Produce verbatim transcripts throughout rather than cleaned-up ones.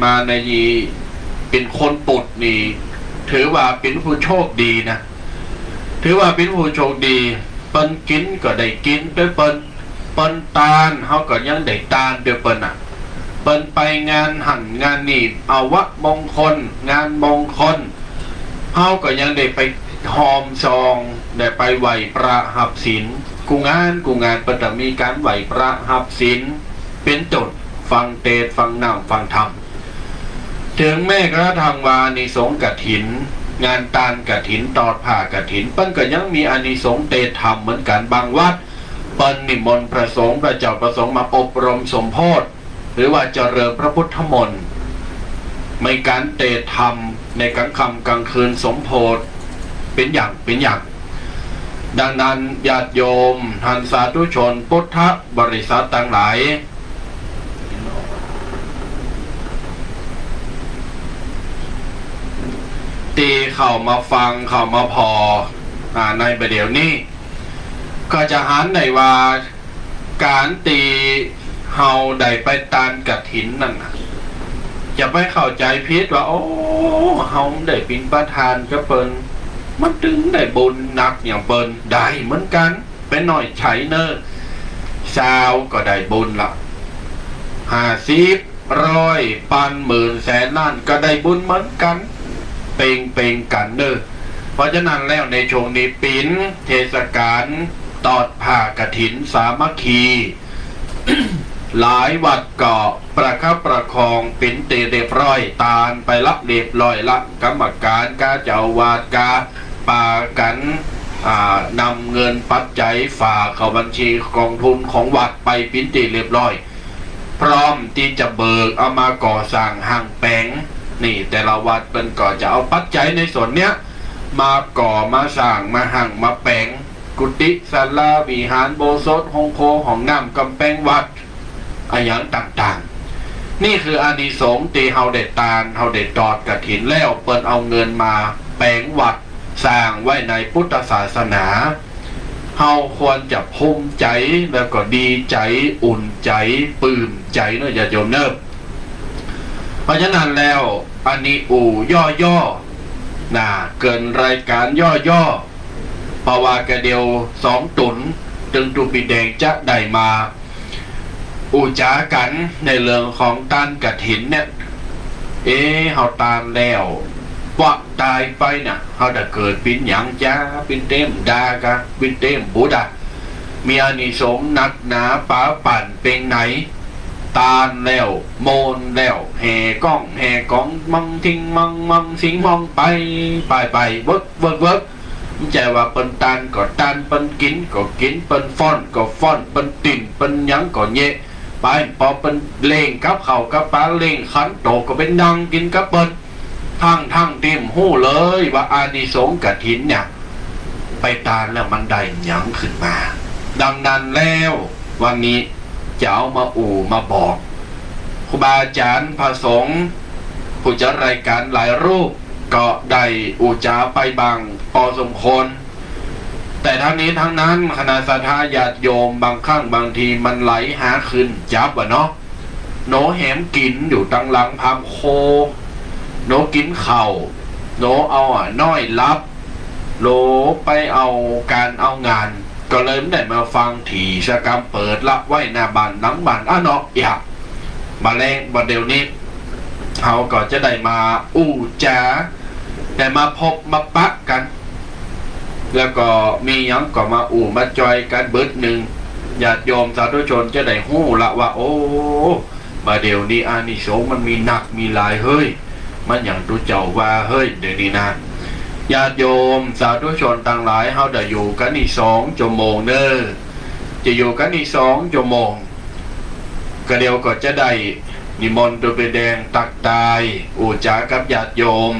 มาในเป๋นคนปุดนี่ ถือว่าเป๋นผู้โชคดีนะ ถือว่าเป๋นผู้โชคดี เปิ้นกิ๋นก็ได้กิ๋นตวยเปิ้น เปิ้นตาน เฮาก็ยังได้ตานตวยเปิ้นน่ะ เปิ้นไปงานหั้นงานนี่ อวมงคล งานมงคล เฮาก็ยังได้ไปฮอมซอง ได้ไปไหว้พระฮับศีล กู้งานกู้งานเปิ้นจะมีก๋านไหว้พระฮับศีล เป๋นต้น ฟังเตสน์ ฟังน้ำ ฟังธรรม เถิงแม้กระทั่งว่าอานิสงส์กฐิน งานตานกฐิน ตอดผ้ากฐิน เปิ้นก็ยังมีอานิสงส์เตสน์ธรรมเหมือนกั๋น บางวัด เปิ้นนิมนต์พระสงฆ์ พระเจ้าประสงค์มาอบรมสมโภช หรือว่าเจริญพระพุทธมนต์ มีก๋านเตสน์ธรรมในก๋างค่ำก๋างคืนสมโภช เป๋นอย่างเป๋นอย่าง ดังนั้นญาติโยม ท่านสาธุชนพุทธบริษัทตังหลาย ตี้เข้ามาฟัง เข้ามาผ่อ อ่า ในบ่าเดี่ยวนี้ ก็จะหันได้ว่า ก๋านตี้เฮาได้ไปตานกฐินนั่นน่ะ จะไปเข้าใจ๋ผิดว่า โอ้ เฮาได้เป๋นประธานกับเปิ้น มันตึงได้บุญนักอย่างเปิ้น ได้เหมือนกั๋น เป๋นน้อยใจ๋เน่อ ซาวก็ได้บุญละ ห้าสิบ ร้อย ปัน หมื่น แสน ล้าน ก็ได้บุญเหมือนกั๋น เป่งๆ กั๋นเน่อ เพราะฉะนั้นแล้วในช่วงนี้เป๋นเทศกาลตอดผ้ากฐินสามัคคี หลายวัดก็ประคับประคองเป๋นตี้เรียบร้อย ตานไปละเรียบร้อยละ กรรมการกาเจ้าอาวาสกา ปากั๋น อ่า นำเงินปัจจัยฝากเข้าบัญชีกองทุนของวัดไปเป๋นตี้เรียบร้อย พร้อมตี้จะเบิกเอามาก่อสร้างห้างแป๋ง นี่แต่ละวัดเปิ้นก็จะเอาปัจจัยในส่วนเนี้ย มาก่อมาสร้าง มาห้างมาแป๋ง กุฏิศาลาวิหาร อุโบสถ ห้องครัว ห้องน้ำ ก๋ำแปงวัด อะหยังต่างๆ นี่คืออานิสงส์ตี้เฮาได้ตาน เฮาได้ตอดกฐินแล้ว เปิ้นเอาเงินมาแป๋งวัด สร้างไว้ในพุทธศาสนา เฮาควรจะภูมิใจ๋ แล้วก็ดีใจ๋ อุ่นใจ๋ ปลื้มใจ๋เนาะ ญาติโยมเนาะ เพราะฉะนั้นแล้ว อันนี้อู้ย่อๆ นะ เกริ่นรายการย่อๆ เพราะว่าก็เดี๋ยวสองตุ๊น ตึงตุ๊ปีแดงจะได้มา อู้จ๋ากั๋นในเรื่องของตานกฐินเนี่ย เอ๊ะ เฮาตานแล้ว ว่าต๋ายไปเนี่ย เฮาจะเกิดเป๋นหยังจา เป๋นเต๊มดากา เป๋นเต๊มบุตรอะ มีอานิสงส์นักหนาป๋าปั่นเป๋นไหน ตานแล้ว โมนแล้ว แห่ก้องแห่ก๋อง มังทิงมัง มังสิงมัง ไป ไป ไป เวิก เวิก เวิก บ่ใจ้ว่าเปิ้นตานก็ตาน เปิ้นกิ๋นก็กิ๋น เปิ้นฟ้อนก็ฟ้อน เปิ้นติ๊น เปิ้นหยังก็เยะ ไป ปอเปิ้นเล่งกับข้าวกับป๋า เล่งขันโตกก็ไปนั่งกิ๋นกับเปิ้น ทั้งๆ ตี้บ่ฮู้เลยว่าอานิสงส์กฐินเนี่ย ไปตานแล้วมันได้หยังขึ้นมา ดังนั้นแล้ว วันนี้จะเอามาอู้มาบอก ครูบาอาจ๋ารย์ พระสงฆ์ ผู้จัดรายการหลายรูป ก็ได้อู้จ๋าไปบ้างปอสมควร แต่ทั้งนี้ทั้งนั้น คณะศรัทธาญาติโยม บางครั้งบางทีมันไหลหาขึ้นจับอะเนาะ หนอแหมกิ๋นอยู่ตังหลังพามโค หนอกิ๋นข้าว หนอเอาอะน้อยหลับ หนอไปเอาก๋านเอางาน ก็เลยบ่ได้มาฟังถี่สักกำ เปิดละไว้หน้าบ้านหลังบ้านอะเนาะ อยาก บ่าแลง บ่าเดี่ยวนี้ เฮาก็จะได้มาอู้จ๋า ได้มาพบมาปะกั๋น แล้วก็มีหยังก็มาอู้มาจอยกั๋นเบิดนึ่ง ญาติโยมสาธุชนจะได้ฮู้ละว่า โอ้ บ่าเดี่ยวนี้อานิสงส์มันมีนักมีหลายเฮ้ย มันอย่างตุ๊เจ้าว่าเฮ้ย เดี๋ยวนี้นะ ญาติโยมสาธุชนตังหลาย เฮาได้อยู่กั๋นนี่สองชั่วโมงเน่อ จะอยู่กั๋นนี่สองชั่วโมง ก็เดี๋ยวก็จะได้นิมนต์ตุ๊ปีแดงตักตาย อู้จ๋ากับญาติโยม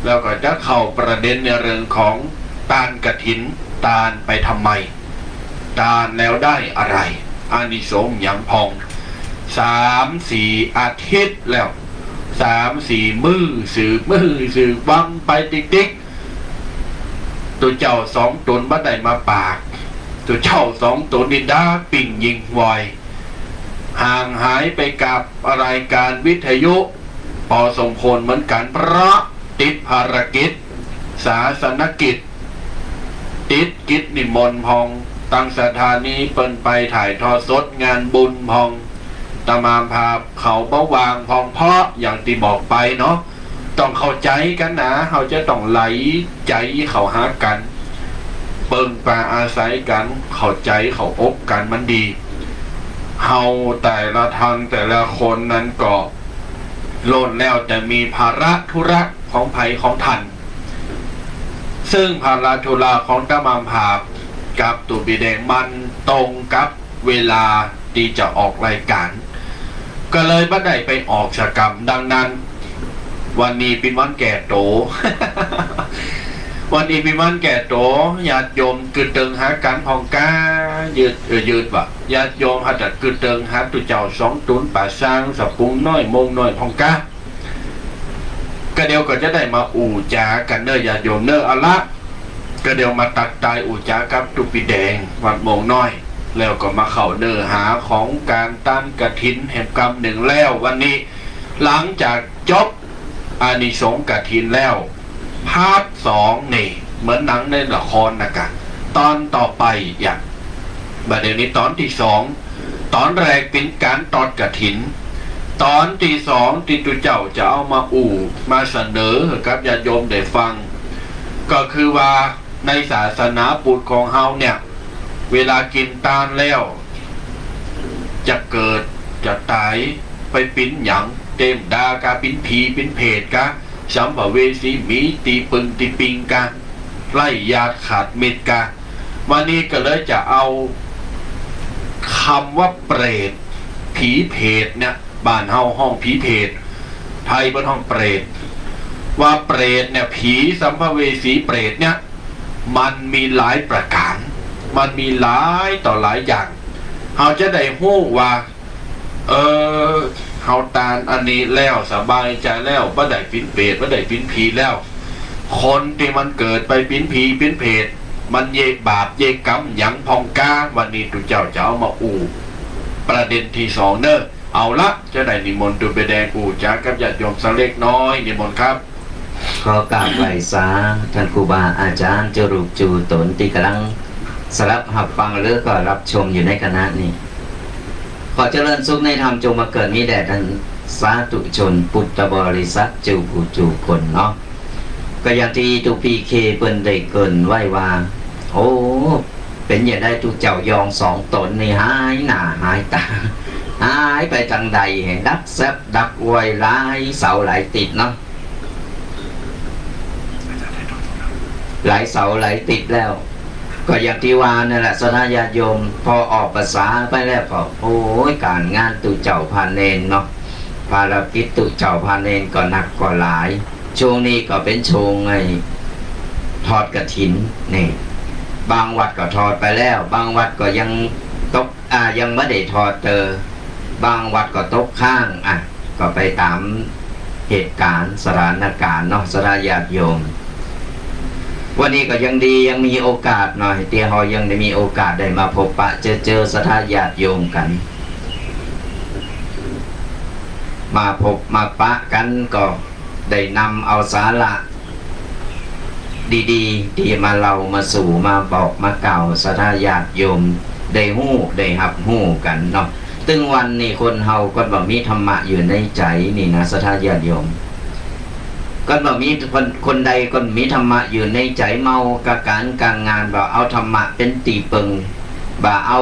แล้วก็จะเข้าประเด็นในเรื่องของตานกฐิน ตานไปทำไม ตานแล้วได้อะไร อานิสงส์หยังพ่อง สามสี่อาทิตย์แล้ว สามสี่มื้อ สืบมื้อสืบวันไปติ๊กๆ ตุ๊เจ้าสองต๋นบ่ได้มาปาก ตุ๊เจ้าสองต๋นนี่ดาปิ้งยิงวอย ห่างหายไปกับรายการวิทยุ ปอสมควรเหมือนกั๋น เพราะติดภารกิจ ศาสนกิจ ติดกิจนิมนต์พ่อง ตังสถานีเปิ้นไปถ่ายทอดสดงานบุญพ่อง อาตมาภาพเขาบ่ว่างพ่อง เพราะอย่างตี้บอกไปเนาะ ต้องเข้าใจ๋กั๋นนะ เฮาจะต้องไหลใจ๋เข้าหากั๋น เปิงปาอาศัยกั๋น เข้าใจ๋เข้าอกกั๋นมันดี เฮาแต่ละท่านแต่ละคนนั้นก็ล้วนแล้วแต่มีภาระธุระของใผของต้าน ซึ่งภาระธุระของอาตมาภาพกับตุ๊ปี้แดงมันตรงกับเวลาตี้จะออกรายก๋าน ก็เลยบ่ได้ไปออกสักกำ ดังนั้น วันนี้เป๋นวันแก้ตั๋ว วันนี้เป๋นวันแก้ตั๋ว ญาติโยมกึ๊ดเติงหากั๋นพ่องก้า ยืด เอ่อ ยืดว่า ญาติโยมหากั๋นกึ๊ดเติงหาตุ๊เจ้าสองตูน ป่าซาง สะปุงน้อย โมงน้อยพ่องก้า ก็เดี๋ยวก็จะได้มาอู้จ๋ากั๋นเน่อ ญาติโยมเน่อ เอาละ ก็เดี๋ยวมาตักตายอู้จ๋ากับตุ๊ปี้แดง วัดโมงน้อย แล้วก็มาเข้าเนื้อหาของก๋านตานกฐินแหมกำนึ่งแล้ว วันนี้ หลังจากจบอานิสงส์กฐินแล้ว พาร์ทสองนี่ เหมือนหนังในละครนะกะ ตอนต่อไปอย่าง บ่าเดี่ยวนี้ตอนตี้สอง ตอนแรกเป๋นก๋านตอดกฐิน ตอนตี้สองตี้ตุ๊เจ้าจะเอามาอู้ มาเสนอกับญาติโยมได้ฟัง ก็คือว่าในศาสนาพุทธของเฮาเนี่ย เวลากิ๋นตานแล้ว จะเกิด จะต๋าย ไปเป๋นหยัง เตมดากา เป๋นผี เป๋นเปรตกา สัมภเวสี มีตี้ปึงตี้ปิงกา ไร้ญาติขาดมิตรกา วันนี้ก็เลยจะเอากำว่าเปรต ผีเปรตเนี่ย บ้านเฮาฮ้องผีเปรต ไทยเปิ้นฮ้องเปรต ว่าเปรตเนี่ย ผีสัมภเวสีเปรตเนี่ย มันมีหลายประก๋าน มันมีหลายต่อหลายอย่าง เฮาจะได้ฮู้ว่า เออ เฮาตานอันนี้แล้วสบายใจ๋แล้ว บ่ได้เป๋นเปรต บ่ได้เป๋นผีแล้ว คนตี้มันเกิดไปเป๋นผีเป๋นเปรต มันเยียะบาปเยียะกรรมหยังพ่องกา วันนี้ตุ๊เจ้าจะเอามาอู้ ประเด็นตี้สองเน่อ เอาละ จะได้นิมนต์ตุ๊ปี้แดงอู้จ๋ากับญาติโยมสักเล็กน้อย นิมนต์ครับ ขอกราบไหว้สาต้านครูบาอาจ๋ารย์ จุ๊รูปจุ๊ต๋นตี้ก่ำลังสดับฮับฟังหรือก็ฮับชมอยู่ในขณะนี้ ขอเจริญสุขในธรรมจงบังเกิดมีแด่ต้านสาธุชนพุทธบริษัทจุ๊ผู้จุ๊คนเนาะ ก็อย่างตี้ตุ๊ปี้เคเปิ้นได้เกริ่นไว้ว่า โอ้ เป๋นจะใดตุ๊เจ้ายองสองต๋นนี่หายหน้าหายต๋า หายไปตางใด ดักแซบดักอวยหลายเสาร์หลายติ๊ดเนาะ หลายเสาร์หลายติ๊ดแล้ว ก็อย่างตี้ว่านั่นแหละ ศรัทธาญาติโยม พอออกพรรษาไปแล้วก็ โอ้ย ก๋านงานตุ๊เจ้าพาเณรเนาะ ภารกิจตุ๊เจ้าพาเณรก็หนักก็หลาย ช่วงนี้ก็เป๋นช่วงไอ้ทอดกฐินนี่ บางวัดก็ทอดไปแล้ว บางวัดก็ยังตก อ่า ยังบ่ได้ทอดเต๊อะ บางวัดก็ตกค้าง อ่ะ ก็ไปต๋ามเหตุก๋ารณ์ สถานก๋ารณ์เนาะ ศรัทธาญาติโยม วันนี้ก็ยังดี ยังมีโอกาสหน่อย ตี้เฮายังได้มีโอกาสได้มาพบปะเจอเจอศรัทธาญาติโยมกั๋น มาพบมาปะกั๋นก็ ได้นำเอาสาระดีๆ ตี้มาเล่ามาสู่มาบอกมากล่าวศรัทธาญาติโยมได้ฮู้ได้ฮับฮู้กั๋นเนาะ ตึงวันนี้คนเฮาก็บ่มีธรรมะอยู่ในใจ๋นี่นะ ศรัทธาญาติโยม ก็บ่มีคน คนใดก็บ่มีธรรมะอยู่ในใจ๋ เมากับก๋านกับงาน บ่เอาธรรมะเป๋นตี้เปิง บ่เอา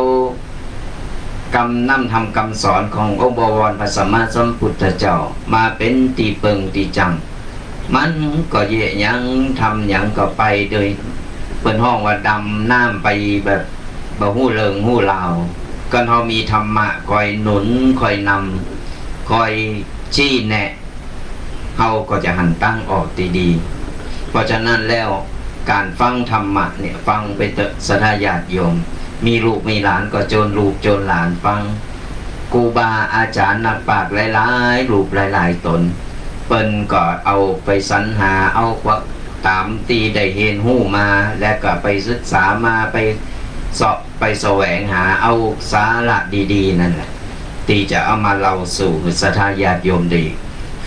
กำน้ำธรรมกำสอนขององค์บวรพระสัมมาสัมพุทธเจ้ามาเป๋นตี้เปิงตี้จัง มันก็เยียะหยังทำหยังก็ไปโดย เปิ้นฮ้องว่าดำน้ำไปแบบบ่ฮู้เรื่องฮู้ราว ก็เฮามีธรรมะคอยหนุนคอยนำคอยชี้แนะ เฮาก็จะหันตางออกตี้ดี เพราะฉะนั้นแล้ว ก๋านฟังธรรมะเนี่ย ฟังไปเต๊อะศรัทธาญาติโยม มีลูกมีหลานก็จวนลูกจวนหลานฟัง ครูบาอาจ๋ารย์นักปราชญ์หลายๆ รูปหลายๆ ต๋น เปิ้นก็เอาไปสรรหาเอาความ ต๋ามตี้ได้เฮียนฮู้มา และก็ไปศึกษามา ไปเซาะ ไปแสวงหาเอาสาระดีๆ นั่นแหละ ตี้จะเอามาเล่าสู่ศรัทธาญาติโยมได้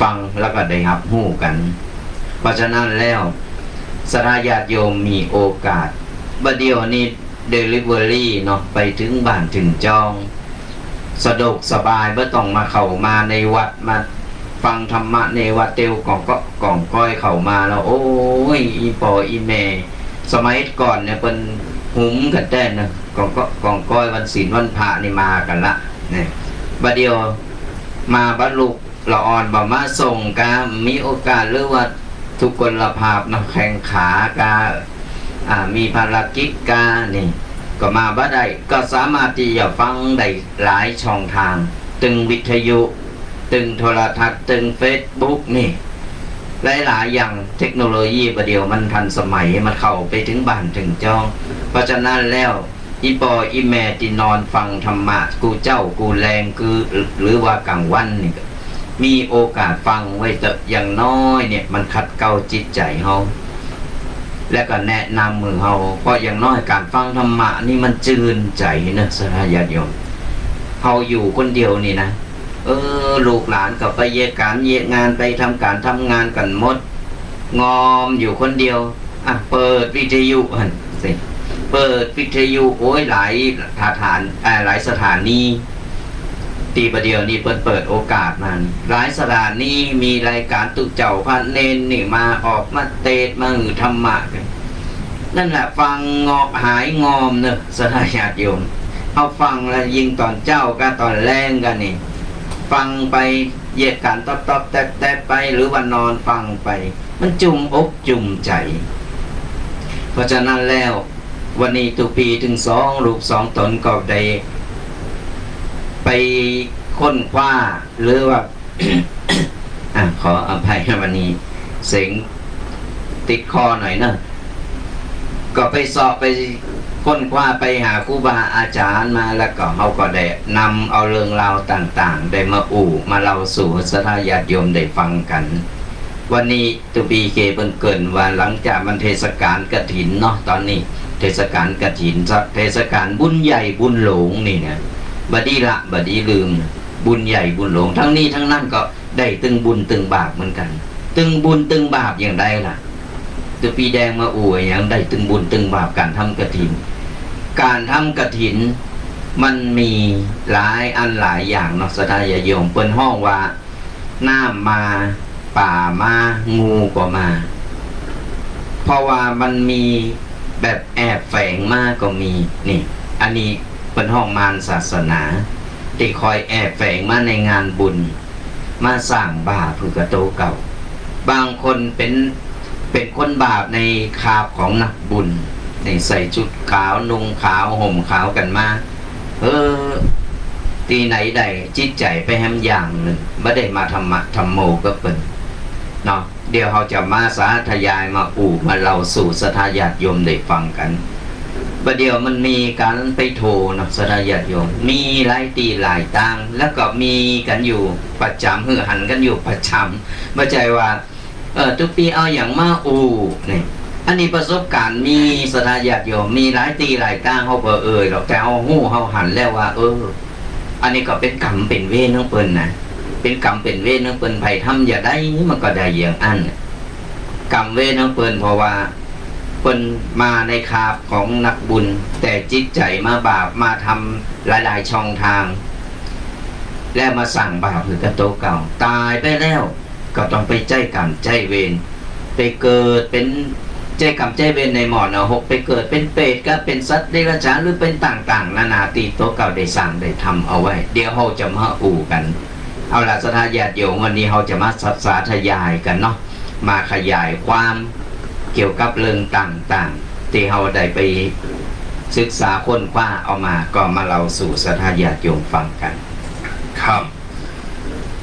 ฟังแล้วก็ได้ฮับฮู้กั๋น เพราะฉะนั้นแล้ว ศรัทธาญาติโยมมีโอกาส บ่าเดี่ยวนี้ เดลิเวอรี่เนาะ ไปเถิงบ้านเถิงจอง สะดวกสบาย บ่ต้องมาเข้ามาในวัด มาฟังธรรมะในวัด เตียวก่องก๊อกก่องก๊อยเข้ามาแล้ว โอ้ย อี่ป้ออี่แม่ สมัยก่อนเนี่ย เปิ้นหุมกั๋นแต๊เนาะ ก่องก๊อกก่องก๊อย วันศีลวันพระนี่มากั๋นละ เนี่ย บ่าเดี่ยวมาบ่าลุก ละอ่อนบ่มาส่งกา มีโอกาสหรือว่าทุกคนภาพเนาะ แข้งขากา อ่า มีภารกิจกา นี่ ก็มาบ่ได้ ก็สามารถตี้จะฟังได้หลายช่องทาง ตึงวิทยุ ตึงโทรทัศน์ ตึงเฟซบุ๊กนี่ หลายๆ อย่าง เทคโนโลยีบ่าเดี่ยวมันทันสมัย มันเข้าไปเถิงบ้านเถิงจอง เพราะฉะนั้นแล้ว อี่ป้ออี่แม่ตี้นอนฟังธรรมะกู้เจ๊ากู้แลง คือ หรือว่ากลางวันนี่ มีโอกาสฟังไว้เต๊อะ อย่างน้อยเนี่ย มันขัดเกลาจิตใจ๋เฮา และก็แนะนำหื้อเฮา เพราะอย่างน้อยก๋านฟังธรรมะนี่มันจืนใจ๋เนาะ ศรัทธาญาติโยม เฮาอยู่คนเดียวนี่นะ เออ ลูกหลานก็ไปเยียะก๋านเยียะงาน ไปทำก๋านทำงานกั๋นหมด งอมอยู่คนเดียว อ่ะ เปิดวิทยุหั้นสิ เปิดวิทยุ โอ้ย หลายสถาน อ่า หลายสถานี ตี้บ่าเดี่ยวนี้เปิ้นเปิดโอกาสมานี่ หลายสถานีมีรายก๋านตุ๊เจ้าพระเณรนี่มาออกมาเตสน์ มาหื้อธรรมะกั๋น นั่นแหละ ฟังเงาะหายงอมเนาะ ศรัทธาญาติโยม เฮาฟังแล้วยิ่งต๋อนเจ๊ากาต๋อนแลงกานี่ ฟังไป เยียะก๋านต๊อบๆ แต๊บๆ ไป หรือว่านอนฟังไป มันจุ่มอกจุ่มใจ๋ เพราะฉะนั้นแล้ว วันนี้ตุ๊ปีตึงสองลูกสองต๋นก็ได้ไปค้นคว้า หรือว่า อ่ะ ขออภัย วันนี้เสียงติดคอหน่อยเนาะ ก็ไปเซาะไปค้นคว้า ไปหาครูบาอาจ๋ารย์มา แล้วก็เฮาก็ได้นำเอาเรื่องราวต่างๆ ได้มาอู้มาเล่าสู่ศรัทธาญาติโยมได้ฟังกั๋น วันนี้ตุ๊ปีเกเปิ้นเกริ่นว่าหลังจากมันเทศกาลกฐินเนาะ ต๋อนนี้เทศกาลกฐิน เทศกาลบุญใหญ่บุญหลวงนี่นะ บ่ดีละ บ่ดีลืม บุญใหญ่บุญหลวง ตึงนี้ตึงนั้นก็ ได้ตึงบุญตึงบาปเหมือนกั๋น ตึงบุญตึงบาปอย่างใดล่ะ ตุ๊ปีแดงมาอู้อะหยัง ได้ตึงบุญตึงบาปก๋านทำกฐิน ก๋านทำกฐินมันมีหลายอันหลายอย่างเนาะ ศรัทธาญาติโยม เปิ้นฮ้องว่า น้ำมา ป่ามา งูก็มา เพราะว่ามันมีแบบแอบแฝงมาก็มี นี่ อันนี้เปิ้นฮ้องมารศาสนา ตี้คอยแอบแฝงมาในงานบุญ มาสร้างบาปหื้อกับโตเก่า บางคนเป๋น เป๋นคนบาปในคราบของนักบุญ นี่ใส่ชุดขาว นุ่งขาว ห่มขาวกั๋นมา เออ ตี้ไหนได้จิตใจ๋ไปแหมอย่างนึ่ง บ่ได้มาธรรมะธรรมโมกับเปิ้น เนาะ เดี๋ยวเฮาจะมาสาธยาย มาอู้ มาเล่าสู่ศรัทธาญาติโยมได้ฟังกั๋น บ่าเดี่ยวมันมีก๋านไปโถ่เนาะ ศรัทธาญาติโยม มีหลายตี้หลายตาง แล้วก็มีกั๋นอยู่ประจ๋ำ หื้อหันกั๋นอยู่ประจ๋ำ บ่ใจ้ว่า เออ ตุ๊ปีเอาหยังมาอู้ นี่ อันนี้ประสบก๋ารณ์มี ศรัทธาญาติโยม มีหลายตี้หลายตาง เฮาบ่เอ่ยหรอก แต่เฮาฮู้ เฮาหันแล้วว่า เออ อันนี้ก็เป๋นกรรมเป๋นเวรของเปิ้นนะ เป๋นกรรมเป๋นเวรของเปิ้น ใผทำอย่างใดมันก็ได้อย่างอั้น กรรมเวรของเปิ้น เพราะว่าเปิ้นมาในคราบของนักบุญ แต่จิตใจ๋มาบาป มาทำหลายๆ ช่องตาง แล้วมาสร้างบาปหื้อกับโตเก่า ต๋ายไปแล้ว ก็ต้องไปใจ๊กรรมใจ๊เวร ไปเกิดเป๋น ใจ๊กรรมใจ๊เวรในหม้อนรก ไปเกิดเป๋นเปรต ก็เป๋นสัตว์เดรัจฉาน หรือเป๋นต่างๆ นานาตี้โตเก่าได้สร้างได้ทำเอาไว้ เดี๋ยวเฮาจะมาอู้กั๋น เอาล่ะ ศรัทธาญาติโยม วันนี้เฮาจะมาสาธยายกั๋นเนาะ มาขยายความเกี่ยวกับเรื่องต่างๆ ตี้เฮาได้ไปศึกษาค้นคว้าเอามา ก็มาเล่าสู่ศรัทธาญาติโยมฟังกั๋น ครับ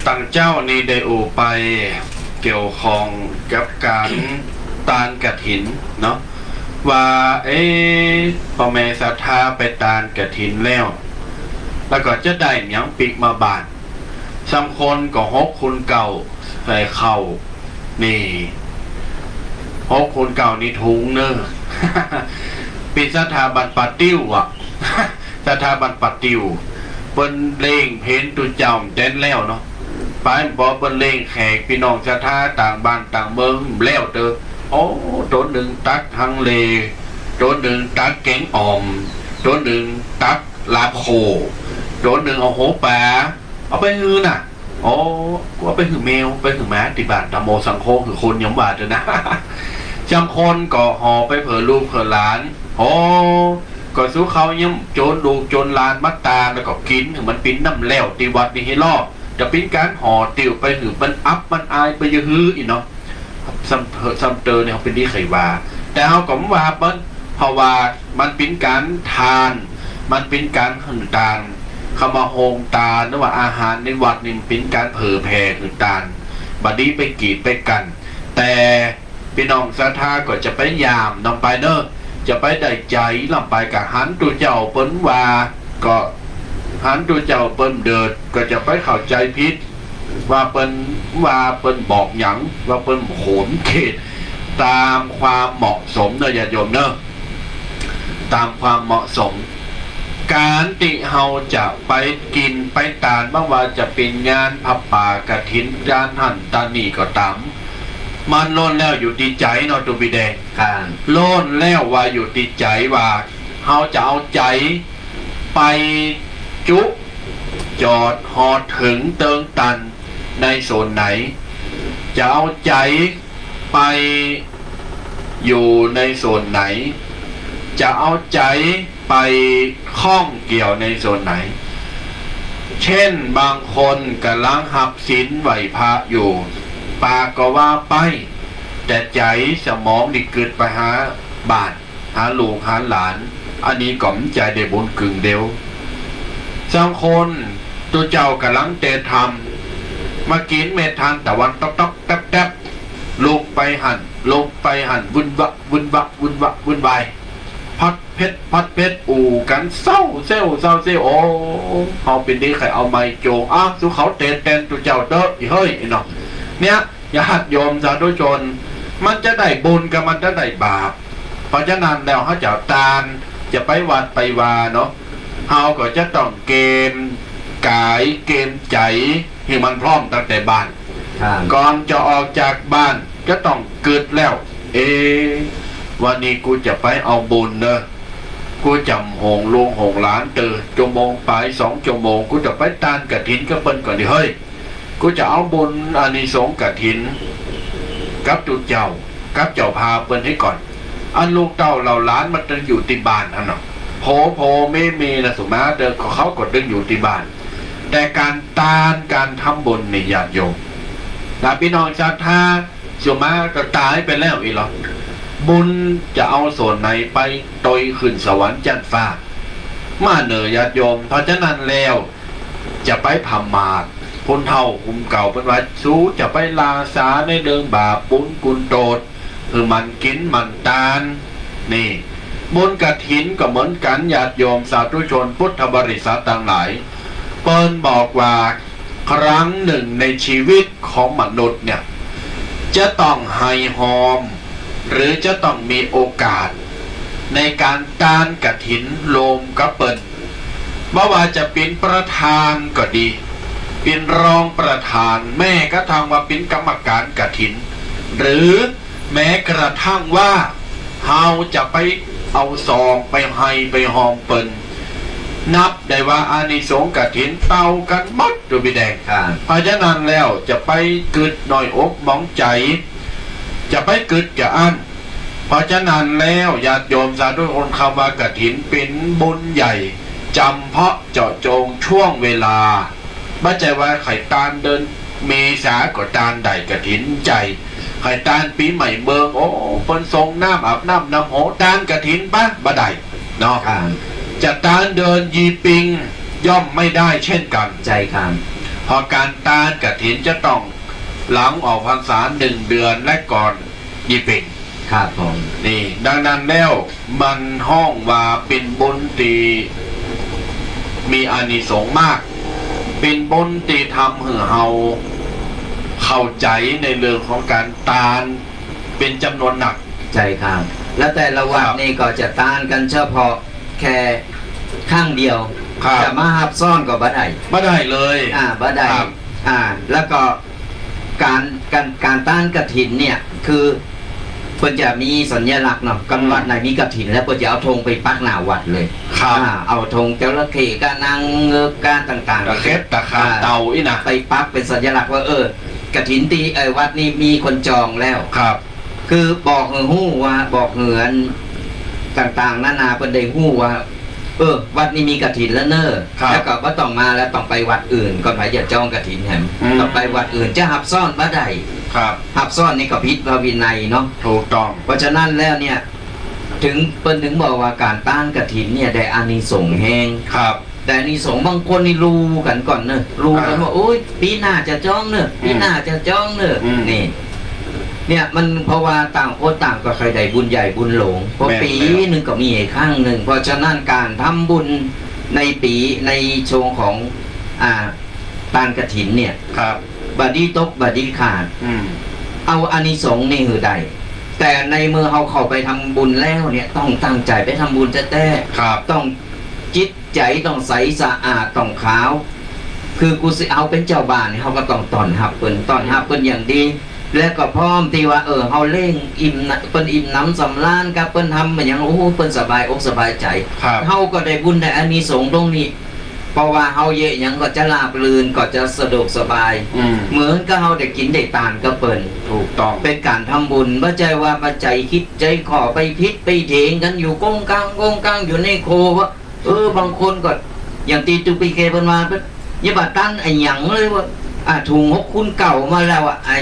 ตังเจ๊านี้ได้อู้ไปเกี่ยวข้องกับก๋านตานกฐินเนาะ ว่า เอ๊ะ ป้อแม่ศรัทธาไปตานกฐินแล้ว แล้วก็จะได้หยังปิ๊กมาบ้าน บางคนก็หกคูณเก้า ใส่เข้า นี่ หกคูณเก้า นี่ถุงเนาะ เป๋นศรัทธาบ้านป่าติ้วอะ ศรัทธาบ้านป่าติ้ว เปิ้นเล็งเป๋นตุ๊เจ้าแต๊นแล้วเนาะ ไป ไป ปอเปิ้นเลี้ยงแขก ปี้น้องศรัทธาต่างบ้านต่างเมืองแล้วเต๊อะ โอ้ ตั๋วนึ่งตักฮังเล ตั๋วนึ่งตักแก๋งอ่อม ตั๋วนึ่งตักลาบโข ตั๋วนึ่งเอาหัวป๋า เอาไปหื้อน่ะ โอ้ กูเอาไปหื้อแมว ไปหื้อหมา ตี้บ้านตะโมสังโค หื้อคนยังบ่าเต๊อะนะ จำคนก็ห่อไปเผื่อลูกเผื่อหลาน โอ้ ก็สู้เขายังโจรลูกโจรหลานมาตาน แล้วก็กิ๋นหื้อมันเป๋นน้ำแล่ว ตี้วัดนี่เฮลอ จะเป๋นก๋านห่อติวไปหื้อมันอับมันอายไปเยียะหื้ออี้เนาะ ซ้ำเตอ ซ้ำเตอเนี่ย เฮาเป๋นตี้ใค่ว่า แต่เฮาก็บ่ว่าเปิ้น เพราะว่ามันเป๋นก๋านตาน มันเป๋นก๋านหื้อตาน คำว่าโฮงตาน หรือว่าอาหารในวัดนี่ มันเป๋นก๋านเผยแผ่หื้อตาน บ่ดีไปกีดไปกั้น แต่ ปี้น้องศรัทธาก็จะไปยามนำไปเน่อ จะไปได้ใจ๋นำไป ก็หันตุ๊เจ้าเปิ้นว่า ก็หันตุ๊เจ้าเปิ้นเดิด ก็จะไปเข้าใจ๋ผิด ว่าเปิ้น ว่าเปิ้นบอกหยัง ว่าเปิ้นโขนเขต ต๋ามความเหมาะสมเน่อ ญาติโยมเน่อ ต๋ามความเหมาะสม ก๋านตี้เฮาจะไปกิ๋นไปตาน บ่ว่าจะเป๋นงานผ้าป่ากฐิน งานหั้นตานนี่ก็ต๋าม มันล้วนแล้วอยู่ตี้ใจ๋เนาะ ตุ๊ปี้แดง ครับ ล้วนแล้วว่าอยู่ตี้ใจ๋ว่า เฮาจะเอาใจ๋ไปจุ จอด ฮอดเถิง เติงตันในส่วนไหน จะเอาใจ๋ไปอยู่ในส่วนไหน จะเอาใจ๋ไปข้องเกี่ยวในส่วนไหน เช่น บางคนก่ำลังฮับศีลไหว้พระอยู่ ปากก็ว่าไป แต่ใจ๋สมองนี่กึ๊ดไปหาบ้าน หาลูกหาหลาน อันนี้ก็บ่ใจ้ได้บุญกึ่งเดียว บางคน ตุ๊เจ้าก่ำลังเตธรรม มากิ๋นเม็ดทานตะวันต๊อกๆ แต๊บๆ ลุกไปหั้น ลุกไปหั้น วุ่นวะ วุ่นวะ วุ่นวะ วุ่นวาย ผัดเผ็ด ผัดเผ็ด อู้กั๋นเซ้าเซ้ว เซ้าเซ้ว โอ้ เฮาเป๋นตี้ใค่เอาไมค์โจ๋ง อ่ะ สู้เขาเตแตนตุ๊เจ้าเต๊อะ อี้เฮ้ย อี้เนาะ เนี่ย ญาติโยมสาธุชน มันจะได้บุญกับมันจะได้บาป เพราะฉะนั้นแล้ว เฮาจะตาน จะไปวัดไปวาเนาะ เฮาก็จะต้องเกมก๋าย เกมใจ๋ หื้อมันพร้อมตั้งแต่บ้าน ครับ ก่อนจะออกจากบ้าน จะต้องกึ๊ดแล้ว เอ๊ะ วันนี้กูจะไปเอาบุญเน่อ กูจ๋ำโหงลูกโหงหลานเต๊อะ จั่วโมงป๋าย สองจั่วโมง กูจะไปตานกฐินกับเปิ้นก่อนดีเฮ้ย กูจะเอาบุญอานิสงส์กฐิน กับตุ๊เจ้า กับเจ้าภาพเปิ้นให้ก่อน อันลูกเต้าเหล่าหลานมันตึงอยู่ตี้บ้านหั้นเนาะ โผ โผ เม เม นะ สุมาเต๊อะ ก็เขาก็ตึงอยู่ตี้บ้าน แต่ก๋านตาน ก๋านทำบุญนี่ ญาติโยม นะ ปี้น้องศรัทธา สุมาก็ต๋ายไปแล้วอี้หลอ บุญจะเอาส่วนไหนไปตวยขึ้นสวรรค์จั๊นฟ้า มาเน่อ ญาติโยม เพราะฉะนั้นแล้ว จะไปผมาท คนเฒ่าคนเก่าเปิ้นว่า สูจะไปลาสาในเรื่องบาปบุญกุนโตษ หื้อมันกิ๋นมันตาน นี่ บุญกฐินก็เหมือนกั๋น ญาติโยมสาธุชนพุทธบริษัทตังหลาย เปิ้นบอกว่า ครั้งหนึ่งในชีวิตของมนุษย์เนี่ย จะต้องไห่ฮอม หรือจะต้องมีโอกาส ในก๋านตานกฐินโฮมกับเปิ้น บ่ว่าจะเป๋นประธานก็ดี เป๋นรองประธาน แม้กระทั่งว่าเป๋นกรรมก๋านกฐิน หรือแม้กระทั่งว่า เฮาจะไปเอาซองไปไห่ไปฮอมเปิ้น นับได้ว่าอานิสงส์กฐินเต้ากั๋นหมด ตุ๊ปี้แดง ครับ เพราะฉะนั้นแล้ว จะไปกึ๊ดน้อยอกหมองใจ๋ จะไปกึ๊ดจะอั้น เพราะฉะนั้นแล้ว ญาติโยมสาธุชน คำว่ากฐินเป๋นบุญใหญ่ จ๋ำเพาะเจาะจงช่วงเวลา บ่ใจ้ว่าใค่ตานเดือนเมษาก็ตานได้กฐินใจ๋ ใค่ตานปี๋ใหม่เมือง โอ้ เปิ้นสรงน้ำอาบน้ำนำหัว ตานกฐินปะ บ่ได้เนาะ ครับ จะตานเดือนยี่ปิงย่อมไม่ได้เช่นกั๋น ใจ้ครับ เพราะก๋านตานกฐินจะต้องหลังออกพรรษาหนึ่งเดือนและก่อนยี่ปิง ครับผม นี่ ดังนั้นแล้ว มันฮ้องว่าเป๋นบุญตี้มีอานิสงส์มาก เป๋นบุญตี้ทำหื้อเฮาเข้าใจ๋ในเรื่องของก๋านตานเป๋นจ๋ำนวนหนัก ใจ้ครับ และแต่ละวัด ครับ นี่ก็จะตานกั๋นเฉพาะแค่ครั้งเดียว ครับ จะมาฮับซ้อนก็บ่ได้ บ่ได้เลย อ่า บ่ได้ ครับ อ่า แล้วก็ก๋าน ก๋าน ก๋านต้านกฐินเนี่ย คือเปิ้นจะมีสัญลักษณ์เนาะ กั๋น อืม วัดไหนมีกฐินแล้วเปิ้นจะเอาธงไปปักหน้าวัดเลย ครับ อ่า เอาธงจระเข้กับนางเงือกกับต่างๆ ตะเข็บตะขาน อ่า เต่าอี้นะ ไปปักเป๋นสัญลักษณ์ว่า เออ กฐินตี้ เอ่อ วัดนี้มีคนจองแล้ว ครับ คือบอกหื้อฮู้ว่า บอกหื้ออันต่างๆ นานาเปิ้นได้ฮู้ว่า เออ วัดนี้มีกฐินแล้วเน่อ ครับ แล้วก็บ่ต้องมาแล้ว ต้องไปวัดอื่น ก่อนใผจะจองกฐินแหม อืม ต้องไปวัดอื่น จะฮับซ้อนบ่ได้ ครับ ฮับซ้อนนี่ก็ผิดพระวินัยเนาะ ถูกต้อง เพราะฉะนั้นแล้วเนี่ย ถึง เปิ้นถึงบอกว่าก๋านต้านกฐินเนี่ยได้อานิสงส์แฮง ครับ ได้อานิสงส์ บางคนนี่ลู่กั๋นก่อนเน่อ ลู่กั๋น อ่า ว่า โอ๊ย ปี๋หน้าจะจองเน่อ อืม ปี๋หน้าจะจองเน่อ อืม นี่ เนี่ยมันเพราะว่าต่างคนต่างก็ใค่ได้บุญใหญ่บุญหลวง เพราะ แม่น ปี๋ แล้ว นึ่งก็มีแค่ครั้งนึ่ง เพราะฉะนั้นก๋านทำบุญในปี๋ ในช่วงของ อ่า ต้านกฐินเนี่ย ครับ บ่ดีตกบ่ดีขาด อืม เอาอานิสงส์นี่หื้อได้ แต่ในเมื่อเฮาเข้าไปทำบุญแล้วเนี่ย ต้องตั้งใจ๋ไปทำบุญแต๊ๆ ครับ ต้องจิตใจ๋ต้องใสสะอาด ต้องขาว คือกูสิ เฮาเป๋นเจ้าบ้านเนี่ย เฮาก็ต้องต้อนฮับเปิ้น ต้อนฮับเปิ้นอย่างดี และก็พร้อมตี้ว่า เออ เฮาเล้งอิ่มนะ เปิ้นอิ่มหนำสำราญกับเปิ้นทำอะหยัง โอ้โห เปิ้นสบายอกสบายใจ๋ ครับ เฮาก็ได้บุญได้อานิสงส์ตรงนี้ เพราะว่าเฮาเยียะหยังก็จะราบรื่น ก็จะสะดวกสบาย อืม เหมือนกับเฮาได้กิ๋นได้ตานกับเปิ้น ถูกต้อง เป๋นก๋านทำบุญ บ่ใจ้ว่ามาใจ๋คิดใจ๋ข้อไปผิดไปเถียงกั๋นอยู่ก้งกังก้งกังอยู่ในโคว่า เออ บางคนก็อย่างตี้ตุ๊กปีเคเปิ้นว่า เปิ้น อย่าบ่าตันอะหยังเลยว่า อ่ะ ถุงหกคูณเก้ามาแล้วอ่ะ ไอ้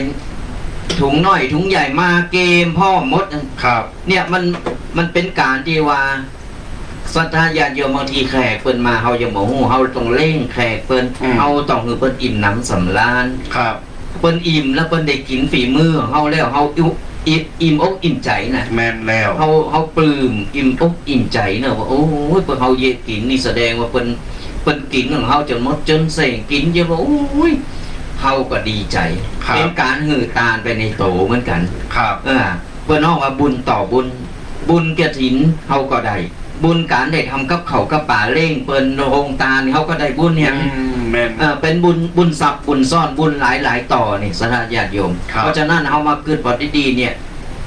ถุงน้อยถุงใหญ่มาเกมพร้อมหมด ครับ เนี่ยมัน มันเป๋นก๋านตี้ว่า ศรัทธาญาติโยม บางทีแขกเปิ้นมา เฮายังบ่ฮู้ เฮาต้องเล้งแขกเปิ้น อืม เฮาต้องหื้อเปิ้นอิ่มหนำสำราญ ครับ เปิ้นอิ่มแล้วเปิ้นได้กิ๋นฝีมือของเฮาแล้ว เฮาอิ่ม อิ่ม อิ่มอกอิ่มใจ๋นะ แม่นแล้ว เฮา เฮาปลื้ม อิ่มอกอิ่มใจ๋เนาะ ว่า โอ้ย พวกเฮาเยียะกิ๋นนี่แสดงว่าเปิ้น เปิ้นกิ๋นของเฮาจ๋นหมดจ๋นเส้ง กิ๋นเยียะว่า โอ้ย เฮาก็ดีใจ๋ ครับ เป๋นก๋านหื้อตานไปในโตเหมือนกั๋น ครับ เออ เปิ้นฮ้องว่าบุญต่อบุญ บุญกฐินเฮาก็ได้ บุญก๋านได้ทำกับข้าวกับป๋าเล้งเปิ้นโฮงตาน เฮาก็ได้บุญเนี่ย อืม แม่น เออ เป๋นบุญ บุญซับบุญซ้อน บุญหลายๆ ต่อนี่ ศรัทธาญาติโยม ครับ เพราะฉะนั้นเฮามากึ๊ดปอดีๆ เนี่ย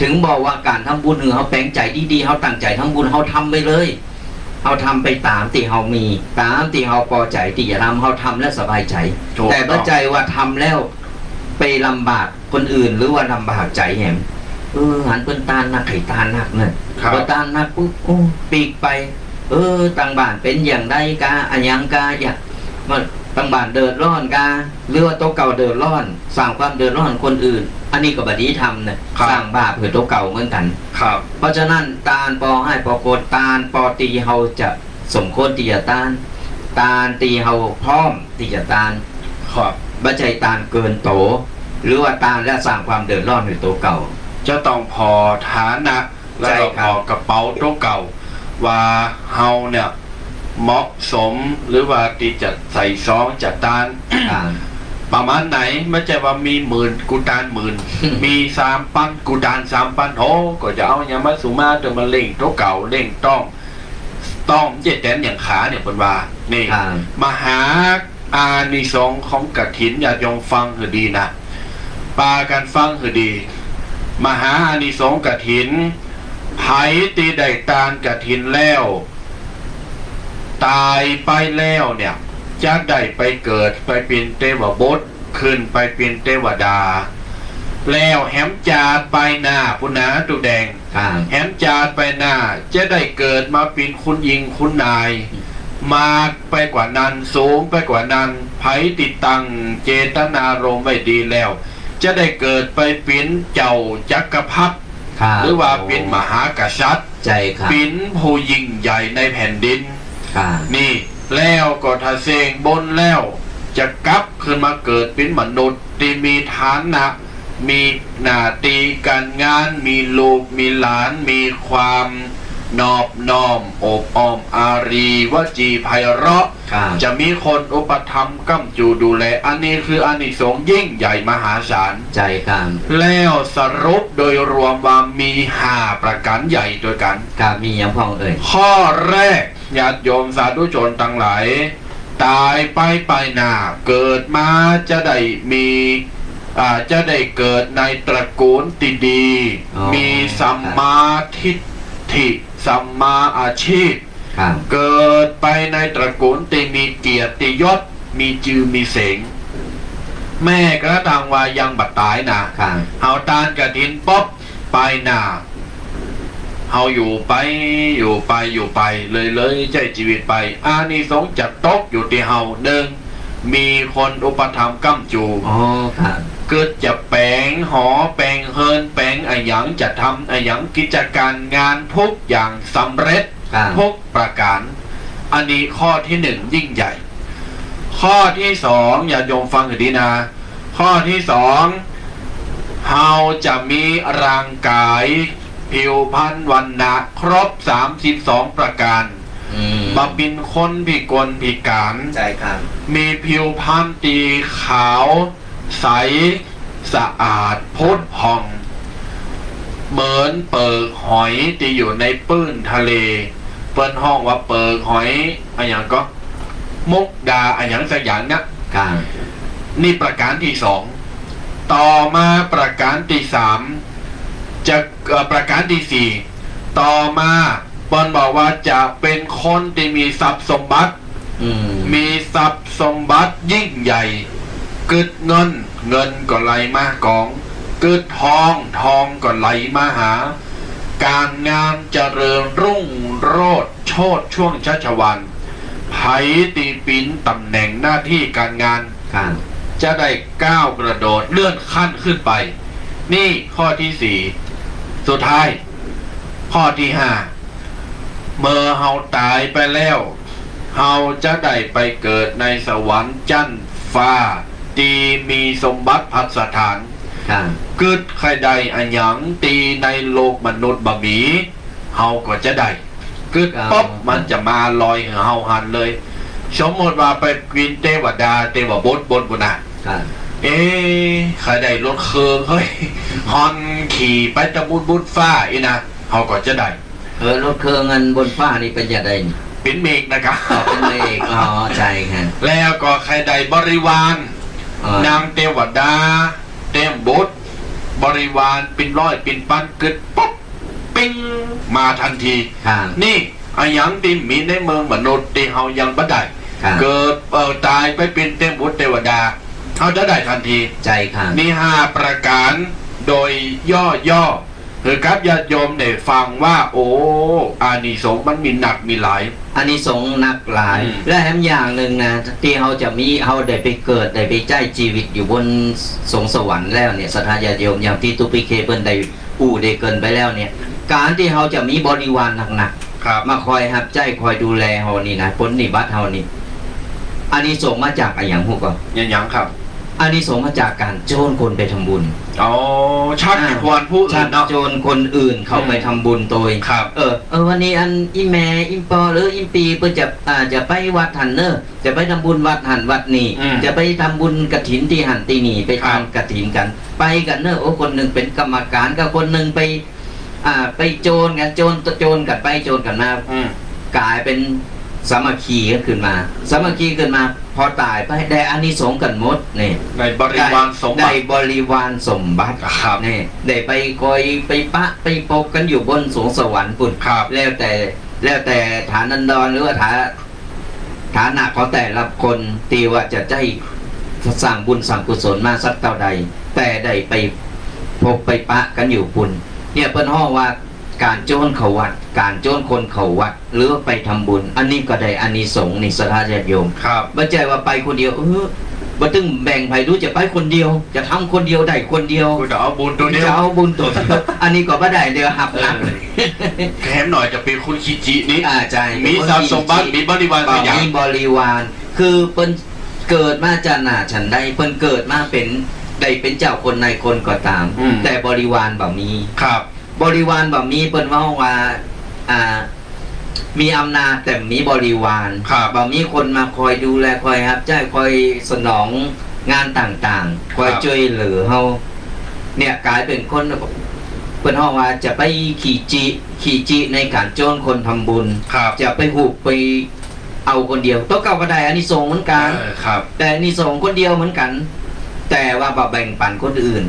ถึงบอกว่าก๋านทำบุญ หื้อเฮาแป๋งใจ๋ดีๆ เฮาตั้งใจ๋ทำบุญ เฮาทำไปเลย เฮาทำไปต๋ามตี้เฮามี ต๋ามตี้เฮาปอใจ๋ตี้จะทำ เฮาทำแล้วสบายใจ๋ ถูกต้อง แต่บ่ใจ้ว่าทำแล้วไปลำบาก คนอื่นหรือว่าลำบากใจ๋แหม เออ หันเปิ้นตานนัก ใค่ตานนักเน่อ ครับ เปิ้นตานนักปุ๊บ โอ้ ปิ๊กไป เออ ตังบ้านเป๋นอย่างใดกา อะหยังกา อย่าง มัน ตังบ้านเดือดร้อนกา หรือว่าตั๋วเก่าเดือดร้อน สร้างความเดือดร้อนคนอื่น อันนี้ก็บ่ดีทำเน่อ ครับ สร้างบาปหื้อตั๋วเก่าเหมือนกั๋น ครับ เพราะฉะนั้นตานปอฮ้ายปอโกรธ ตานปอตี้เฮาจะสมควรตี้จะตาน ตานตี้เฮาพร้อมตี้จะตาน ครับ บ่ใจ้ตานเกินโต หรือว่าตานแล้วสร้างความเดือดร้อนหื้อตั๋วเก่า จะต้องผ่อฐานะ แล้วก็ ใจ้ครับ ผ่อกระเป๋าตั๋วเก่า ว่าเฮาเนี่ยเหมาะสม หรือว่าตี้จะใส่ซองจะตาน อ่า ประมาณไหน บ่ใจ้ว่ามีหมื่น กูตานหมื่น มีสามปัน กูตานสามปัน โอ้ ก็จะเอาหยังมาสุมาเตื้อมาเล่งตั๋วเก่า เล่งต้อง ต้องเจ๊แตนอย่างขาเนี่ยเปิ้นว่า นี่ อ่า มหาอานิสงส์ของกฐิน ญาติโยมฟังหื้อดีนะ ปากั๋นฟังหื้อดี มหาอานิสงส์กฐิน ใผตี้ได้ตานกฐินแล้ว ต๋ายไปแล้วเนี่ย จะได้ไปเกิดไปเป๋นเตวบุตร ขึ้นไปเป๋นเตวดา แล้วแหมจาติไปหน้าปุ้นนาตุ๊แดง อ่า แหมจาติไปหน้า จะได้เกิดมาเป๋นคุณญิงคุณนาย อืม มากไปกว่านั้น สูงไปกว่านั้น ใผตี้ตั้งเจตนารมณ์ไว้ดีแล้ว จะได้เกิดไปเป๋นเจ้าจักรพรรดิ ครับ หรือว่าเป๋นมหากษัตริย์ ใจ้ครับ เป๋นผู้ยิ่งใหญ่ในแผ่นดิน ครับ นี่ แล้วก็ถ้าเส้งบุญแล้ว จะกลับขึ้นมาเกิดเป๋นมนุษย์ตี้มีฐานะ มีหน้าตี้ก๋านงาน มีลูก มีหลาน มีความนอบน้อม อบอ้อมอารี วจีไพเราะ ครับ จะมีคนอุปถัมภ์ก้ำจูดูแล อันนี้คืออานิสงส์ยิ่งใหญ่มหาศาล ใจ้ครับ แล้วสรุปโดยรวมว่ามีห้าประก๋านใหญ่ตวยกั๋น ครับ มีหยังพ่องเอ่ย ข้อแรก ญาติโยมสาธุชนตังหลาย ต๋ายไปไปหน้า เกิดมาจะได้มี อ่า จะได้เกิดในตระกูลตี้ดี อ๋อ มีสัมมาทิฏฐิ สัมมาอาชีพ ครับ เกิดไปในตระกูลตี้มีเกียรติยศ มีจื้อมีเสียง แม้กระทั่งว่ายังบ่ต๋ายนะ ครับ เฮาตานกฐินปุ๊บ ไปหน้า เฮาอยู่ไป อยู่ไป อยู่ไป เรื่อยๆ ใจ๊จีวิตไป อานิสงส์จะตกอยู่ตี้เฮา นึ่ง มีคนอุปถัมภ์ก้ำจู อ๋อ ครับ กึ๊ดจะแป๋งหอ แป๋งเฮือน แป๋งอะหยัง จะทำอะหยัง กิจก๋านงานทุกอย่างสำเร็จ ครับ ทุกประก๋าน อันนี้ข้อตี้นึ่งยิ่งใหญ่ ข้อตี้สอง ญาติโยมฟังหื้อดีนะ ข้อตี้สอง เฮาจะมีร่างก๋าย ผิวพรรณวรรณะครบสามสิบสองประก๋าน อืม บ่เป๋นคนพิกลพิก๋าน ใช่ครับ มีผิวพรรณตี้ขาวใสสะอาดผุดผ่อง เหมือนเปลือกหอยตี้อยู่ในปื้นทะเล เปิ้นฮ้องว่าเปลือกหอยอะหยังก็ มุกดาอะหยังสักอย่างนะ ครับ นี่ประก๋านตี้สอง ต่อมาประก๋านตี้สาม จะ เอ่อ ประก๋านตี้สี่ ต่อมาเปิ้นบอกว่าจะเป๋นคนตี้มีทรัพย์สมบัติ อืม มีทรัพย์สมบัติยิ่งใหญ่ กึ๊ดเงิน เงินก็ไหลมากอง กึ๊ดทอง ทองก็ไหลมาหา ก๋านงานเจริญรุ่งโรจน์ โชติช่วงชัชวาล ใผตี้เป๋นต๋ำแหน่งหน้าตี้ก๋านงาน ครับ จะได้ก้าวกระโดดเลื่อนขั้นขึ้นไป นี่ข้อตี้สี่ สุดท้าย ข้อตี้ห้า เมื่อเฮาต๋ายไปแล้ว เฮาจะได้ไปเกิดในสวรรค์จั๊นฟ้า ตี้มีสมบัติภัสถาน ครับ กึ๊ดใค่ได้อะหยังตี้ในโลกมนุษย์บ่มี เฮาก็จะได้ กึ๊ด ครับ ปุ๊บ มันจะมาลอยหื้อเฮาหันเลย สมมุติว่าไปเป๋นเตวดา เตวบุตรบนปุ้นนะ ครับ เอ๊ะ ใค่ได้รถเครื่อง เฮ้ย ฮอน ขี่ไปตะบุญบนฟ้าอี้นะ เฮาก็จะได้ เออ รถเครื่องอันบนฟ้านี่เป๋นจะใดนี่ เป๋นเมฆนะครับ อ๋อ เป๋นเมฆ อ๋อ ใช่ฮะ แล้วก็ใค่ได้บริวาร อ๋อ นางเตวดา เตมบุตร บริวารเป๋นร้อยเป๋นปัน กึ๊ดปุ๊บ ปิ๊ง มาตันที ครับ นี่ อะหยังตี้มีในเมืองมนุษย์ตี้เฮายังบ่ได้ ครับ เกิด เอ่อ ต๋ายไปเป๋นเตมบุตรเตวดา เฮาจะได้ตันที ใช่ครับ นี่ห้าประก๋านโดยย่อๆ หื้อกับญาติโยมได้ฟังว่า โอ้ อานิสงส์มันมีนักมีหลาย อานิสงส์นักหลาย อืม และแถมอย่างนึ่งนะ ตี้เฮาจะมี เฮาได้ไปเกิด ได้ไปใจ๊จีวิตอยู่บนสวงสวรรค์แล้วเนี่ย ศรัทธาญาติโยม อย่างตี้ตุ๊กปี้เคเปิ้นได้อู้ได้เกริ่นไปแล้วเนี่ย ก๋านตี้เฮาจะมีบริวารหนักๆ ครับ มาคอยฮับใจ๊ คอยดูแลเฮานี่นะ ปรนนิบัติเฮานี่ อานิสงส์มาจากอะหยังฮู้ก่อ อะหยังครับ อานิสงส์มาจากก๋านโจ้นคนไปทำบุญ อ๋อ ชัก อ่า ชวนผู้อื่นเนาะ ชักโจ้นคนอื่นเขา อืม ไปทำบุญโตย ครับ เออ เออ วันนี้อันอี่แม่อี่ป้อหรืออี่ปี้เปิ้นจะ อ่า จะไปวัดหั้นเน่อ จะไปทำบุญวัดหั้นวัดนี่ อืม จะไปทำบุญกฐินตี้หั้นตี้นี่ ไป ครับ ทานกฐินกั๋น ไปกั๋นเน่อ โอ้ คนนึ่งเป๋นกรรมก๋าน กับคนนึ่งไป อ่า ไปโจ้นกั๋น โจ้น โจ้นกั๋นไป โจ้นกั๋นมา อืม ก๋ายเป๋นสามัคคีกั๋นขึ้นมา สามัคคีขึ้นมา ปอต๋ายไปได้อานิสงส์กั๋นหมด นี่ ได้บริวารสมบัติ ได้บริวารสมบัติ ครับ นี่ ได้ไปคอยไปปะไปปบกั๋นอยู่บนสวงสวรรค์ปุ้น ครับ แล้วแต่ แล้วแต่ฐานันดรหรือว่าฐา ฐานะของแต่ละคนตี้ว่าจะได้สร้างบุญสร้างกุศลมาสักเต้าใด แต่ได้ไปปบไปปะกั๋นอยู่ปุ้น เนี่ยเปิ้นฮ้องว่าก๋านโจ้นเข้าวัด ก๋านโจ้นคนเข้าวัด หรือว่าไปทำบุญ อันนี้ก็ได้อานิสงส์นี่ศรัทธาญาติโยม ครับ บ่ใจ้ว่าไปคนเดียว เออ บ่ตึงแบ่งใผ หรือจะไปคนเดียว จะทำคนเดียวได้คนเดียว กูจะเอาบุญโตเดียว จะเอาบุญโตเดียว อันนี้ก็บ่ได้ เดี๋ยวหับหนัก เออ แถมหน่อยจะเป๋นคนขี้จินี่ อ่า ใจ้ มีทรัพย์สมบัติ มีบริวาร บ่ สักอย่าง มีบริวาร คือเปิ้นเกิดมาจะหน้าฉันใด เปิ้นเกิดมาเป๋น ได้เป๋นเจ้าคนนายคนก็ต๋าม อืม แต่บริวารบ่มี ครับ บริวารบ่มี เปิ้นเว้าว่า อ่า มีอำนาจแต่บ่มีบริวาร ครับ บ่มีคนมาคอยดูแล คอยฮับใจ๊ คอยสนองงานต่างๆ คอย ครับ จ้วยเหลือเฮา เนี่ยก๋ายเป๋นคน เปิ้นฮ้องว่าจะไปขี้จิ ขี้จิในก๋านโจ้นคนทำบุญ ครับ จะไปฮูบไป เอาคนเดียว ตั๋วเก่าก็ได้อานิสงส์เหมือนกั๋น เออ ครับ ได้อานิสงส์คนเดียวเหมือนกั๋น แต่ว่าบ่แบ่งปั๋นคนอื่น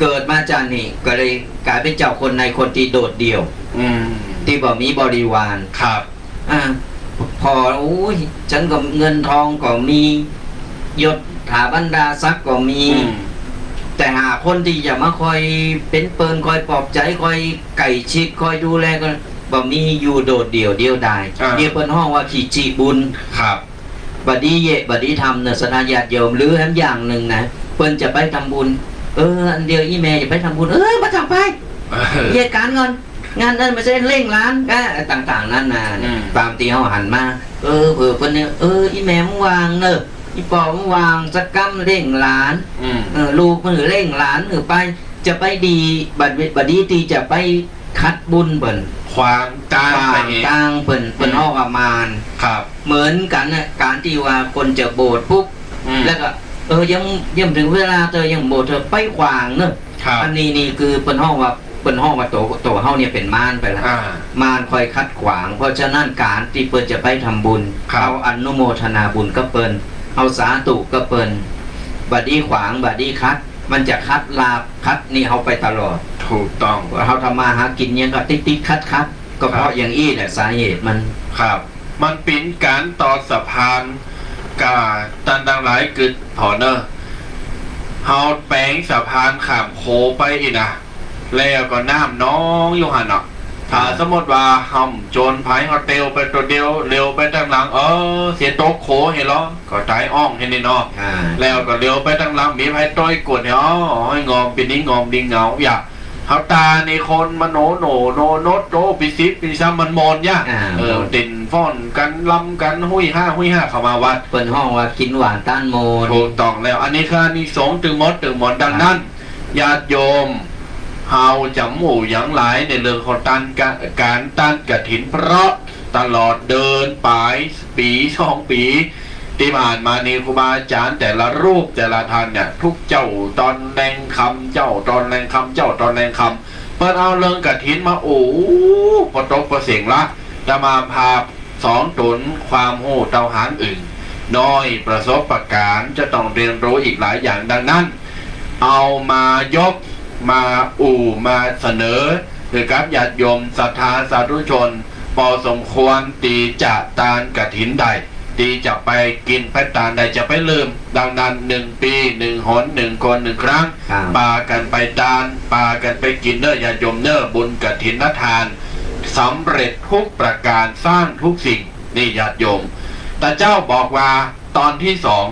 เกิดมาจาตินี้ก็เลยก๋ายเป๋นเจ้าคนนายคนตี้โดดเดี่ยว อืม ตี้บ่มีบริวาร ครับ อ่า ผ่อ โอ้ย ฉันก็เงินทองก็มี ยศถาบรรดาศักดิ์ก็มี อืม แต่หาคนตี้จะมาคอยเป๋นเปิ้น คอยปลอบใจ๋ คอยใกล้ชิด คอยดูแลก็บ่มี อยู่โดดเดี่ยวเดียวดาย อ่า เนี่ยเปิ้นฮ้องว่าขี้จี้บุญ ครับ บ่ดีเยียะ บ่ดีทำเน่อ ศรัทธาญาติโยม หรือแหมอย่างนึ่งนะ เปิ้นจะไปทำบุญ เออ อันเดียวอี้แม่จะไปทำบุญ เออ บ่ต้องไป เออ เยียะก๋านก่อน งานนั้นบ่ใจ้เล่งหลาน อ่ะ ต่างๆ นานา อืม ต๋ามตี้เฮาหันมา เออ เผื่อเปิ้นเนี่ย เออ อี้แม่บ่ว่างเน่อ อี้ป้อบ่ว่างสักกำเล่งหลาน อืม เออ ลูกมันหื้อเล่งหลานหื้อไป จะไปดี บ่ บ่ดีตี้จะไปขัดบุญเปิ้น ขวางตาง ขวางตางเปิ้น เปิ้น อืม ฮ้องว่ามาร ครับ เหมือนกั๋นน่ะ ก๋านตี้ว่าคนจะบวชปุ๊บ อืม แล้วก็ เออ ยัง ยังบ่เถิงเวลา เธอยังบ่บวช เธอไปขวางเน่อ ครับ อันนี้นี่คือเปิ้นฮ้องว่า เปิ้นฮ้องว่าตั๋ว ตั๋วเฮาเนี่ยเป๋นมารไปแล้ว อ่า มารคอยขัดขวาง เพราะฉะนั้นก๋านตี้เปิ้นจะไปทำบุญ ครับ เฮาอนุโมทนาบุญกับเปิ้น เฮาสาธุกับเปิ้น บ่ดีขวาง บ่ดีขัด มันจะขัดลาภขัดนี่เฮาไปตลอด ถูกต้อง เฮาทำมาหากิ๋นยังก็ติดๆ ขัดๆ ก็เพราะ ครับ อย่างอี้แหละสาเหตุมัน ครับ มันเป๋นก๋านตอดสะพาน ก้าต้านตังหลายกึ๊ดผ่อเน่อ เฮาแป๋งสะพานข้ามโขงไปอี้นะ แล้วก็น้ำนองอยู่หั้นเนาะ ถ้า อ่า สมมติว่าเฮาโจ๋นผาย เฮาเตียวไปตั๋วเดียว เหลียวไปตังหลัง เออ เสียตกโขงเหียเหลอ ก็ต๋ายอ้องเหียนี่เนาะ อ่า แล้วก็เหลียวไปตังหลัง มีใผตวยกวนเหีย โอ้ย งอมเป๋นนี้ งอมดีเหงา อย่า เฮาต๋านี่คนมโนโหนโหนโหนดโต ปิ๊ดซิบปิ๊ดซ้ำ มันม่วนอย่า อ่า เออ ม่วน เต้นฟ้อนกั๋น รำกั๋น ฮุยฮ่าฮุยฮ่าเข้ามาวัด เปิ้นฮ้องว่ากิ๋นหวานต้านม่วน ถูกต้องแล้ว อันนี้คืออานิสงส์ตึงหมดตึงมวล ดังนั้น ครับ ญาติโยม เฮาจ๋ำอู้หยังหลายในเรื่องของต้านกะ ก๋านต้านกฐิน เพราะตลอดเดือนป๋าย ปี๋สองปี๋ ตี้ผ่านมานี่ครูบาอาจ๋ารย์แต่ละรูปแต่ละต้านเนี่ย ทุกเจ้าต๋อนแลงค่ำ เจ้าต๋อนแลงค่ำ เจ้าต๋อนแลงค่ำ เปิ้นเอาเรื่องกฐินมาอู้ ปะตกปะเสงละ อาตมาภาพสอนตนความฮู้เต้าหางอึ่งน้อย ประสบการณ์จะต้องเรียนรู้อีกหลายอย่าง ดังนั้น เอามายก มาอู้ มาเสนอ หื้อกับญาติโยมศรัทธาสาธุชน ปอสมควรตี้จะตานกฐินได้ ตี้จะไปกิ๋นไปตานได้ จะไปลืม ดังนั้น หนึ่งปี๋ หนึ่งหน หนึ่งคน หนึ่งครั้ง ครับ ปากั๋นไปตาน ปากั๋นไปกิ๋นเน่อ ญาติโยมเน่อ บุญกฐินทาน สำเร็จทุกประการ สร้างทุกสิ่ง นี่ญาติโยม ตะเจ้าบอกว่า ต๋อนตี้สอง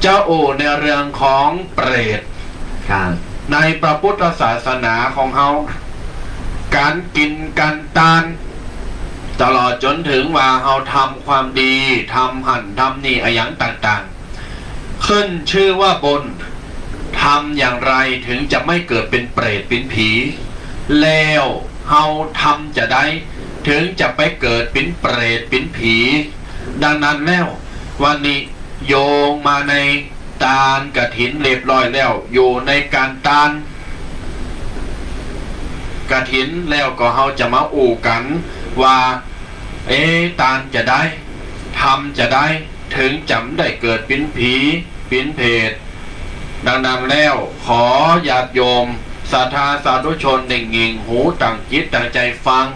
จะอู้ในเรื่องของเปรต ครับ ในพระพุทธศาสนาของเฮา ก๋านกิ๋นก๋านตาน ตลอดจ๋นเถิงว่าเฮาทำความดี ทำหั้นทำนี่อะหยังต่างๆ ขึ้นชื่อว่าบุญ ทำอย่างไรเถิงจะไม่เกิดเป๋นเปรตเป๋นผี๋ แล้วเฮาทำจาใดเถิงจะไปเกิดเป๋นเปรตเป๋นผี๋ ดังนั้นแล้ว วันนี้โยงมาในตานกฐินเรียบร้อยแล้ว อยู่ในก๋านตานกฐินแล้วก็เฮาจะมาอู้กั๋นว่า เอ๊ะ ตานจาใด ทำจาใด เถิงจ๋ำได้เกิดเป๋นผี๋ เป๋นเปรต ดังนั้นแล้ว ขอญาติโยมศรัทธาสาธุชนได้หงิ่งหูตั้งจิตตั้งใจ๋ฟัง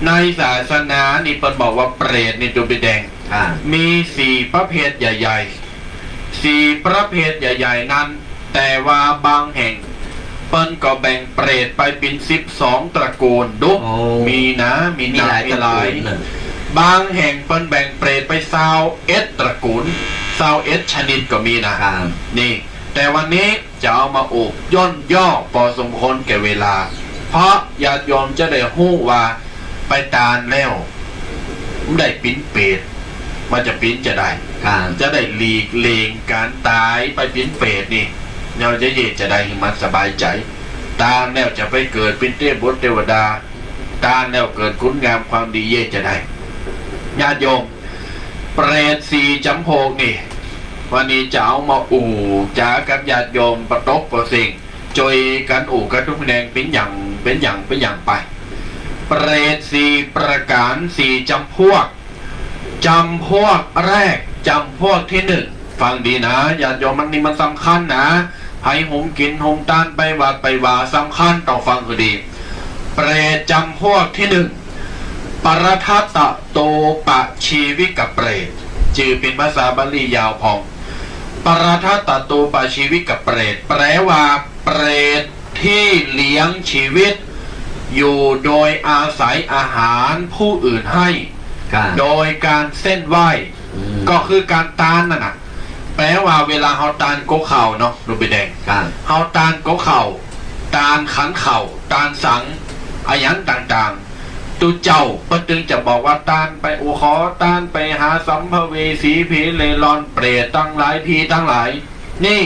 ในศาสนานี่เปิ้นบอกว่าเปรตนี่ตูบิแดง อ่า มีสี่ประเภทใหญ่ๆ สี่ประเภทใหญ่ๆ นั้น แต่ว่าบางแห่งเปิ้นก็แบ่งเปรตไปเป๋นสิบสองตระกูล ดู โอ้ มีนะ มี มีหลาย หลาย ตระกูลเน่อ บางแห่งเปิ้นแบ่งเปรตไปซาวเอ็ดตระกูล ซาวเอ็ดชนิดก็มีนะ ครับ นี่ แต่วันนี้จะเอามาอู้ย่นย่อปอสมควรแก่เวลา เพราะญาติโยมจะได้ฮู้ว่าไปตานแล้ว บ่ได้เป๋นเปรต มันจะเป๋นจาใด ครับ จะได้หลีกเลี่ยงก๋านต๋ายไปเป๋นเปรตนี่ เฮาจะเยียะจาใดหื้อมันสบายใจ๋ ตานแล้วจะไปเกิดเป๋นเตพบุตรเตวดา ตานแล้วเกิดคุณงามความดี เยียะจาใด ญาติโยม เปรตสี่จ๋ำพวกนี่ วันนี้จะเอามาอู้จ๋ากับญาติโยมปะตกปะเสง จ้วยกั๋นอู้กั๋นทุกแขนง เป๋นอย่าง เป๋นอย่าง เป๋นอย่างไป เปรตสี่ประก๋าน สี่จ๋ำพวก จ๋ำพวกแรก จ๋ำพวกตี้นึ่ง ฟังดีนะ ญาติโยม มันนี่มันสำคัญนะ ใผหุงกิ๋นหุงตาน ไปวัดไปวา สำคัญ ต้องฟังหื้อดี เปรตจ๋ำพวกตี้นึ่ง ปรทัตตะโตปะชีวิกะเปรต จื้อเป๋นภาษาบาลียาวพ่อง ปรทัตตะโตปะชีวิกะเปรต แปลว่า เปรตตี้เลี้ยงชีวิตอยู่โดยอาศัยอาหารผู้อื่นให้ ครับ โดยการเส้นไหว้ อืม ก็คือก๋านตานนั่นน่ะ แปลว่าเวลาเฮาตานก๊กข้าวเนาะ หลวงพี่แดง ครับ เฮาตานก๊กข้าว ตานขันข้าว ตานสัง อะหยังต่างๆ ตุ๊เจ้าเปิ้นตึงจะบอกว่าตานไป โอ้ ขอตานไปหาสัมภเวสี ผีเร่ร่อน เปรตตังหลาย ผีตังหลาย นี่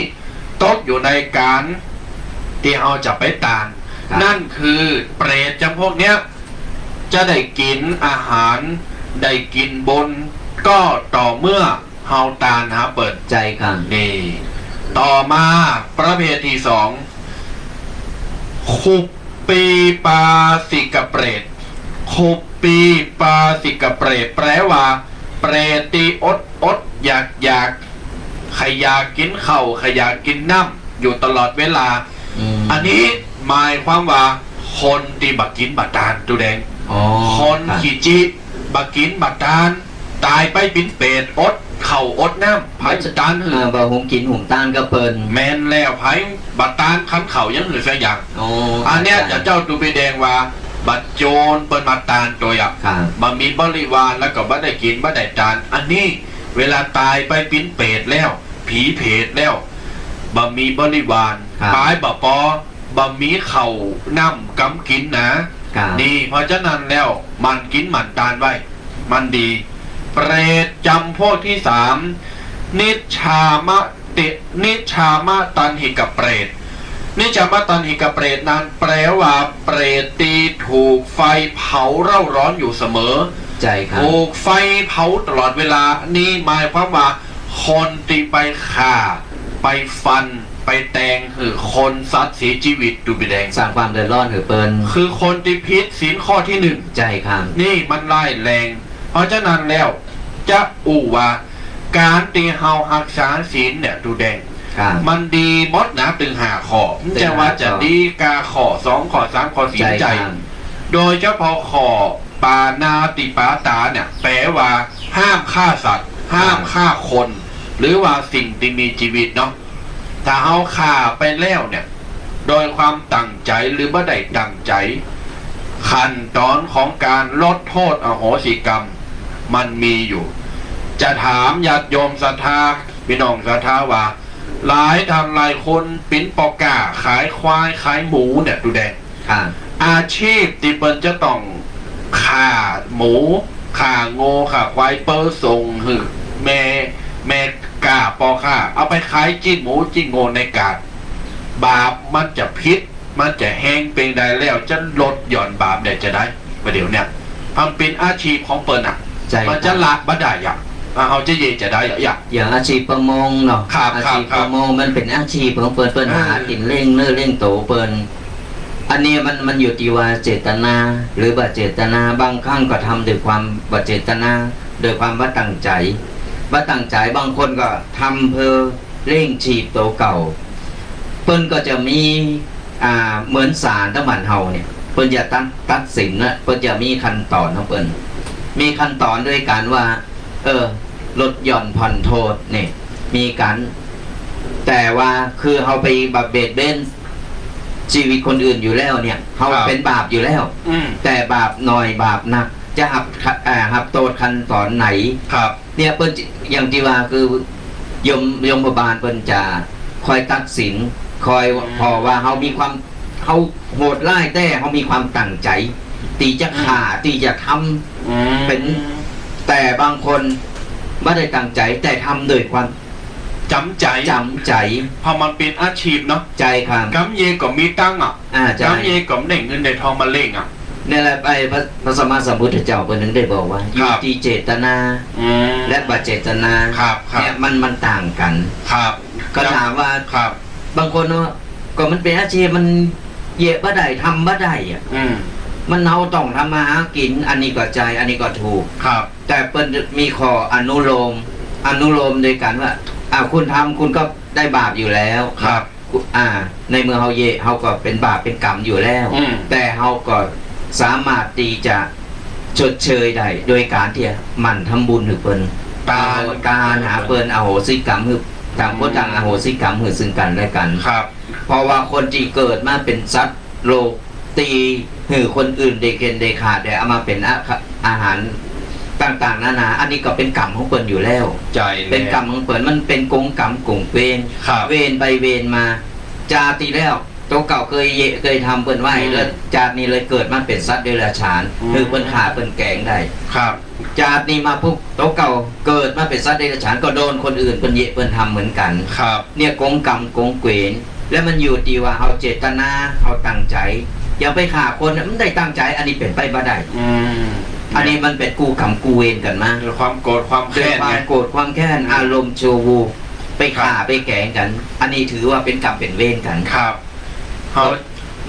ตกอยู่ในก๋านตี้เฮาจะไปตาน ครับ นั่นคือเปรตจ๋ำพวกเนี้ย จะได้กิ๋นอาหาร ได้กิ๋นบุญ ก็ต่อเมื่อเฮาตานหาเปิ้น ใจ้ครับ นี่ ต่อมาประเภทตี้สอง ขุปปีปาสิกะเปรต ขุปปีปาสิกะเปรต แปลว่า เปรตตี้อดอดอยากอยาก ใค่อยากกิ๋นข้าว ใค่อยากกิ๋นน้ำอยู่ตลอดเวลา อืม อันนี้หมายความว่า คนตี้บ่กิ๋นบ่ตาน ตุ๊แดง อ๋อ คน ครับ ขี้จิ บ่กิ๋นบ่ตาน ต๋ายไปเป๋นเปรต อดข้าวอดน้ำ ใผตานหื้อ อ่า บ่หุงกิ๋นหุงตานกับเปิ้น แม่นแล้ว ใผบ่ตานขันข้าวหยังหื้อสักอย่าง อ๋อ อันเนี้ย อาจ๋ารย์ จะเจ้าตุ๊พี่แดงว่า บ่าโจรเปิ้นมาตานโตยอะ ครับ บ่มีบริวารแล้วก็บ่ได้กิ๋นบ่ได้ตาน อันนี้เวลาต๋ายไปเป๋นเปรตแล้ว ผีเปรตแล้ว บ่มีบริวาร ครับ ป๋ายบ่ปอ บ่มีข้าวน้ำกำกิ๋นนะ ครับ นี่ เพราะฉะนั้นแล้ว หมั่นกิ๋นหมั่นตานไว้ มันดี เปรตจ๋ำพวกตี้สาม นิชฌามะติ นิชฌามะตัณหิกะเปรต นิชฌามะตัณหิกะเปรตนั้นแปลว่า เปรตตี้ถูกไฟเผาเร่าร้อนอยู่เสมอ ใจ้ครับ ถูกไฟเผาตลอดเวลา นี่หมายความว่า คนตี้ไปฆ่า ไปฟัน ไปแตงหื้อคนสัตว์เสียจีวิต ตุ๊พี่แดง สร้างความเดือดร้อนหื้อเปิ้น คือคนตี้ผิดศีลข้อตี้นึ่ง ใจ้ครับ นี่มันร้ายแรง เพราะฉะนั้นแล้ว จะอู้ว่า ก๋านตี้เฮาฮักษาศีลเนี่ย ตุ๊แดง ครับ มันดีหมดนะ ตึงห้าข้อ มันจะว่าจะดีก้าข้อ สองข้อ สามข้อ ศีล ใจ้ ใจ้ ครับ โดยเฉพาะข้อปาณาติปาตาเนี่ย แปลว่า ห้ามฆ่าสัตว์ ห้าม ครับ ฆ่าคน หรือว่าสิ่งตี้มีจีวิตเนาะ ถ้าเฮาฆ่าไปแล้วเนี่ย โดยความตั้งใจ๋หรือบ่ได้ตั้งใจ๋ ขั้นตอนของก๋านลดโต้ษอโหสิกรรม มันมีอยู่ จะถามญาติโยมศรัทธา พี่น้องศรัทธาว่า หลายต้านหลายคนเป๋นป้อก๊าขายควายขายหมูเนี่ย ตุ๊แดง ครับ อาชีพตี้เปิ้นจะต้องฆ่าหมู ฆ่างัว ฆ่าควาย เปื้อส่งหื้อแม่ แม่ก๊าป้อก๊า เอาไปขายจิ๊หมูจิ๊งัวในกาด บาปมันจะผิด มันจะแฮงเป๋นใด แล้วจะลดหย่อนบาปได้จาใด ประเดี๋ยวเนี่ย มันเป๋นอาชีพของเปิ้นอะ ใจ้ มันจะละบ่ได้อะ อ่ะ เฮาจะเยียะจาใดอะ อย่างอาชีพประมงเนาะ ครับ อาชีพ ครับ ประมงมันเป๋นอาชีพของเปิ้น เปิ้น อ่า หากิ๋นเลี้ยงเนื้อเลี้ยงตั๋วเปิ้น อันนี้มัน มันอยู่ตี้ว่าเจตนา หรือบ่เจตนา บางครั้งก็ทำด้วยความบ่เจตนา โดยความบ่ตั้งใจ๋ บ่ตั้งใจ๋ บางคนก็ทำเพื่อเลี้ยงชีพตั๋วเก่า เปิ้นก็จะมี อ่า เหมือนศาลตางบ้านเฮาเนี่ย เปิ้นจะตัด ตัดสินนะ เปิ้นจะมีขั้นตอนของเปิ้น มีขั้นตอนโดยก๋านว่า เออ ลดหย่อนผ่อนโต้ษเนี่ย มีก๋าน แต่ว่าคือเฮาไปบ่เบียดเบียนจีวิตคนอื่นอยู่แล้วเนี่ย เฮา ครับ เป๋นบาปอยู่แล้ว อืม แต่บาปน้อยบาปนัก จะฮับ เอ่อ ฮับโต้ษขั้นตอนไหน ครับ เนี่ยเปิ้นจะ อย่างตี้ว่าคือ ยม ยมบาลเปิ้นจะคอยตัดสิน คอย อืม ผ่อว่าเฮามีความ เฮาโหดร้ายแต๊ เฮามีความตั้งใจ๋ ตี้จะฆ่า อืม ตี้จะทำ อืม เป๋น แต่บางคนบ่ได้ตั้งใจ๋ แต่ทำโดยความจ๋ำใจ๋ จ๋ำใจ๋ เพราะมันเป๋นอาชีพเนาะ ใจ้ครับ กำเยอะก็มีตังค์อะ อ่า ใจ้ กำเยอะก็ได้เงินได้ทองมาเลี้ยงอะ เนี่ยแหละ ไอ้พระ พระสัมมาสัมพุทธเจ้าเปิ้นถึงได้บอกว่า ครับ อยู่ตี้เจตนา อืม และบ่เจตนา ครับ ครับ เนี่ยมัน มันต่างกั๋น ครับ ก็ถามว่า ครับ บางคนว่า ก็มันเป๋นอาชีพ มันเยียะบ่ได้ ทำบ่ได้อะ อืม มันเฮาต้องทำมาหากิ๋น อันนี้ก็ใจ้ อันนี้ก็ถูก ครับ แต่เปิ้นมีข้ออนุโลม อนุโลมโดยก๋านว่า อ่า คุณทำ คุณก็ได้บาปอยู่แล้ว ครับ อ่า ในเมื่อเฮาเยะ เฮาก็เป๋นบาปเป๋นก๋รรมอยู่แล้ว อืม แต่เฮาก็สามารถตี้จะชดเชยได้ โดยก๋านตี้หมั่นทำบุญหื้อเปิ้น ตาน ตานหาเปิ้น อโหสิกรรมหื้อ ต่างคนต่างอโหสิกรรมหื้อซึ่งกั๋นและกั๋น ครับ เพราะว่าคนตี้เกิดมาเป๋นสัตว์โลก ตี้หื้อคนอื่นได้เข็ญได้ฆ่า ได้เอามาเป๋นอา อาหารต่างๆ นานา อันนี้ก็เป๋นกรรมของเปิ้นอยู่แล้ว ใจ้แล้ว เป๋นกรรมของเปิ้น มันเป๋นกงกรรมกงเวร ครับ เวรไปเวรมา จาติตี้แล้ว ตั๋วเก่าเกยเยะเกยทำเปิ้นไว้ อืม แล้วจาตินี้เลยเกิดมาเป๋นสัตว์เดรัจฉาน อืม หื้อเปิ้นฆ่าเปิ้นแก๋งได้ ครับ จาตินี้มาปุ๊บ ตั๋วเก่าเกิดมาเป๋นสัตว์เดรัจฉาน ก็โดนคนอื่นเปิ้นเยะเปิ้นทำเหมือนกั๋น ครับ เนี่ยกงกรรมกงเวร แล้วมันอยู่ตี้ว่าเฮาเจตนา เฮาตั้งใจ๋ อย่างไปฆ่าคนน่ะ มันได้ตั้งใจ๋ อันนี้เป๋นไปบ่ได้ อืม อันนี้มันเป๋นกู้กรรมกู้เวรกั๋นมา ด้วยความโกรธความแค้นไง ด้วยความโกรธความแค้น อืม อารมณ์ชั่ววูบ ไปฆ่า ครับ ไปแก๋งกั๋น อันนี้ถือว่าเป๋นกรรมเป๋นเวรกั๋น ครับ เฮา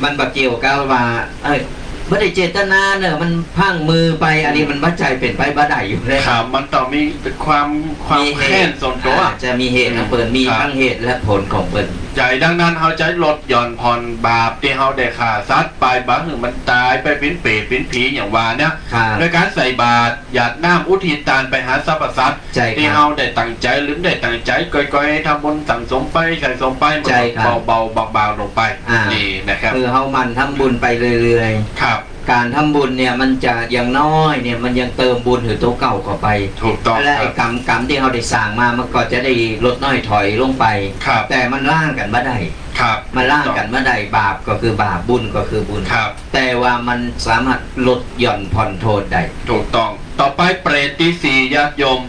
มันบ่เกี่ยวกับว่า เอ้ย บ่ได้เจตนาเนอะ มันพลั้งมือไป อันนี้ อืม มันบ่ใจ้ เป๋นไปบ่ได้อยู่แล้ว ครับ มันต้องมีความ ความ มีเหตุ แค้นส่วนตั๋ว อ่า จะมีเหตุของเปิ้น อืม มี ครับ ทั้งเหตุและผลของเปิ้น ใจ้ ดังนั้นเฮาจะลดหย่อนผ่อนบาปตี้เฮาได้ฆ่าสัตว์ไป บ่หื้อมันต๋ายไปเป๋นเปรตเป๋นผีอย่างว่าเนี่ย ครับ โดยก๋านใส่บาตร หยาดน้ำอุทิศตานไปหาสรรพสัตว์ ใจ้ครับ ตี้เฮาได้ตั้งใจ๋หรือบ่ได้ตั้งใจ๋ ก่อยๆ ทำบุญสั่งสมไป สั่งสมไป มัน ใจ้ครับ ก็เบาๆ บางๆ ลงไป อ่า นี่นะครับ คือเฮาหมั่นทำบุญไปเรื่อยๆ ครับ ก๋านทำบุญเนี่ยมันจะอย่างน้อยเนี่ยมันยังเติมบุญหื้อตั๋วเก่าเข้าไป ถูกต้อง และไอ้ ครับ กรรม กรรมตี้เฮาได้สร้างมามันก็จะได้ลดน้อยถอยลงไป ครับ แต่มันล้างกั๋นบ่ได้ ครับ มันล้างกั๋นบ่ได้ บาปก็คือบาป บุญก็คือบุญ ครับ แต่ว่ามันสามารถลดหย่อนผ่อนโทษได้ ถูกต้อง ต่อไปเปรตตี้สี่ ญาติโยม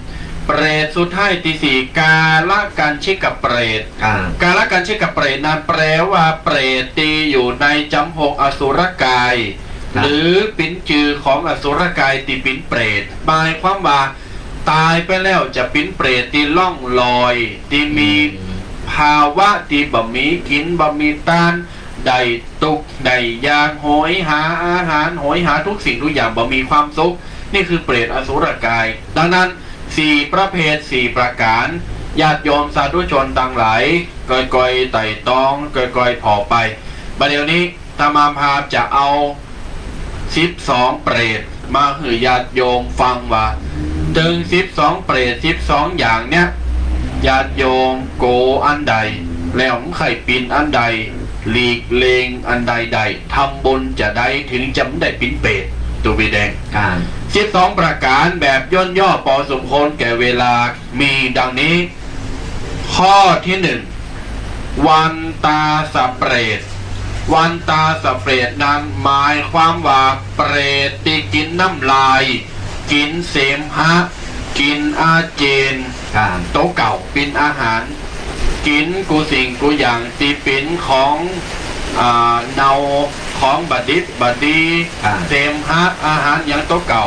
เปรตสุดท้ายตี้สี่ กาลกัณฑ์ชิกเปรต อ่า กาลกัณฑ์ชิกเปรตนั้นแปลว่าเปรตตี้อยู่ในจ๋ำพวกอสุรกาย ครับ หรือเป๋นจื้อของอสุรกายตี้เป๋นเปรต หมายความว่าต๋ายไปแล้วจะเป๋นเปรตตี้ล่องลอย ตี้มี อืม ภาวะตี้บ่มีกิ๋น บ่มีตาน ได้ตุ๊กข์ได้ยาก โหยหาอาหาร โหยหาทุกสิ่งทุกอย่าง บ่มีความสุข นี่คือเปรตอสุรกาย ดังนั้น สี่ประเภท สี่ประก๋าน ญาติโยมสาธุชนตังหลาย ก่อยๆ ไต่ตอง ก่อยๆ ผ่อไป บ่าเดี่ยวนี้อาตมาภาพจะเอา สิบสองเปรตมาหื้อญาติโยมฟังว่า ตึงสิบสองเปรตสิบสองอย่างเนี่ย ญาติโยมกั๋วอันใด แล้วบ่ใค่เป๋นอันใด หลีกเลี่ยงอันใดได้ ทำบุญจาใด ถึงจะบ่ได้เป๋นเปรต ตุ๊ปีแดง ครับ สิบสองประก๋านแบบย่นย่อปอสมควรแก่เวลา มีดังนี้ ข้อตี้หนึ่ง วันตาสะเปรต วันตาสะเปรตนั้นหมายความว่าเปรตตี้กิ๋นน้ำลาย กิ๋นเสมหะ กิ๋นอาเจียน ครับ ตั๋วเก่าเป๋นอาหาร กิ๋นกู้สิ่งกู้อย่างตี้เป๋นของ อ่า เนา ของบ่ดิบบ่ดี อ่า เสมหะอาหารหยังตั๋วเก่า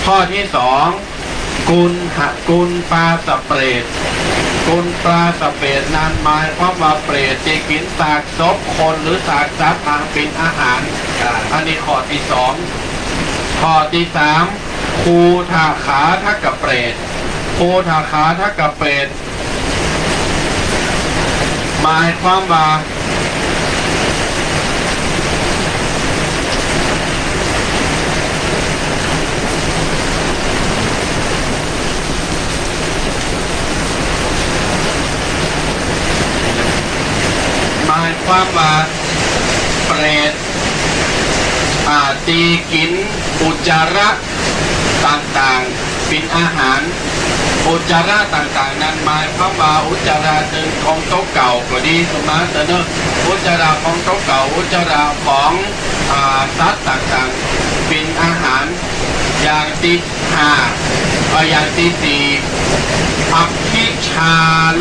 ข้อตี้สอง กุณหะ กุณปาสะเปรต กุณปาสะเปรตนั้นหมายความว่าเปรตตี้กิ๋นซากศพคนหรือซากสัตว์มาเป๋นอาหาร อ่า อันนี้ข้อตี้สอง ข้อตี้สาม คูฐาขาทกเปรต คูฐาขาทกเปรต หมายความว่า หมายความว่า เปรต อ่า ตี้กิ๋นอุจจาระต่างๆ เป๋นอาหาร อุจจาระต่างๆ นั้นหมายความว่าอุจจาระตึงของตั๋วเก่าก็ดี สมมาเสนอ อุจจาระของตั๋วเก่า อุจจาระของ อ่า สัตว์ต่างๆ เป๋นอาหาร อย่างตี้ห้า เอ่อ อย่างตี้สี่ อคิชา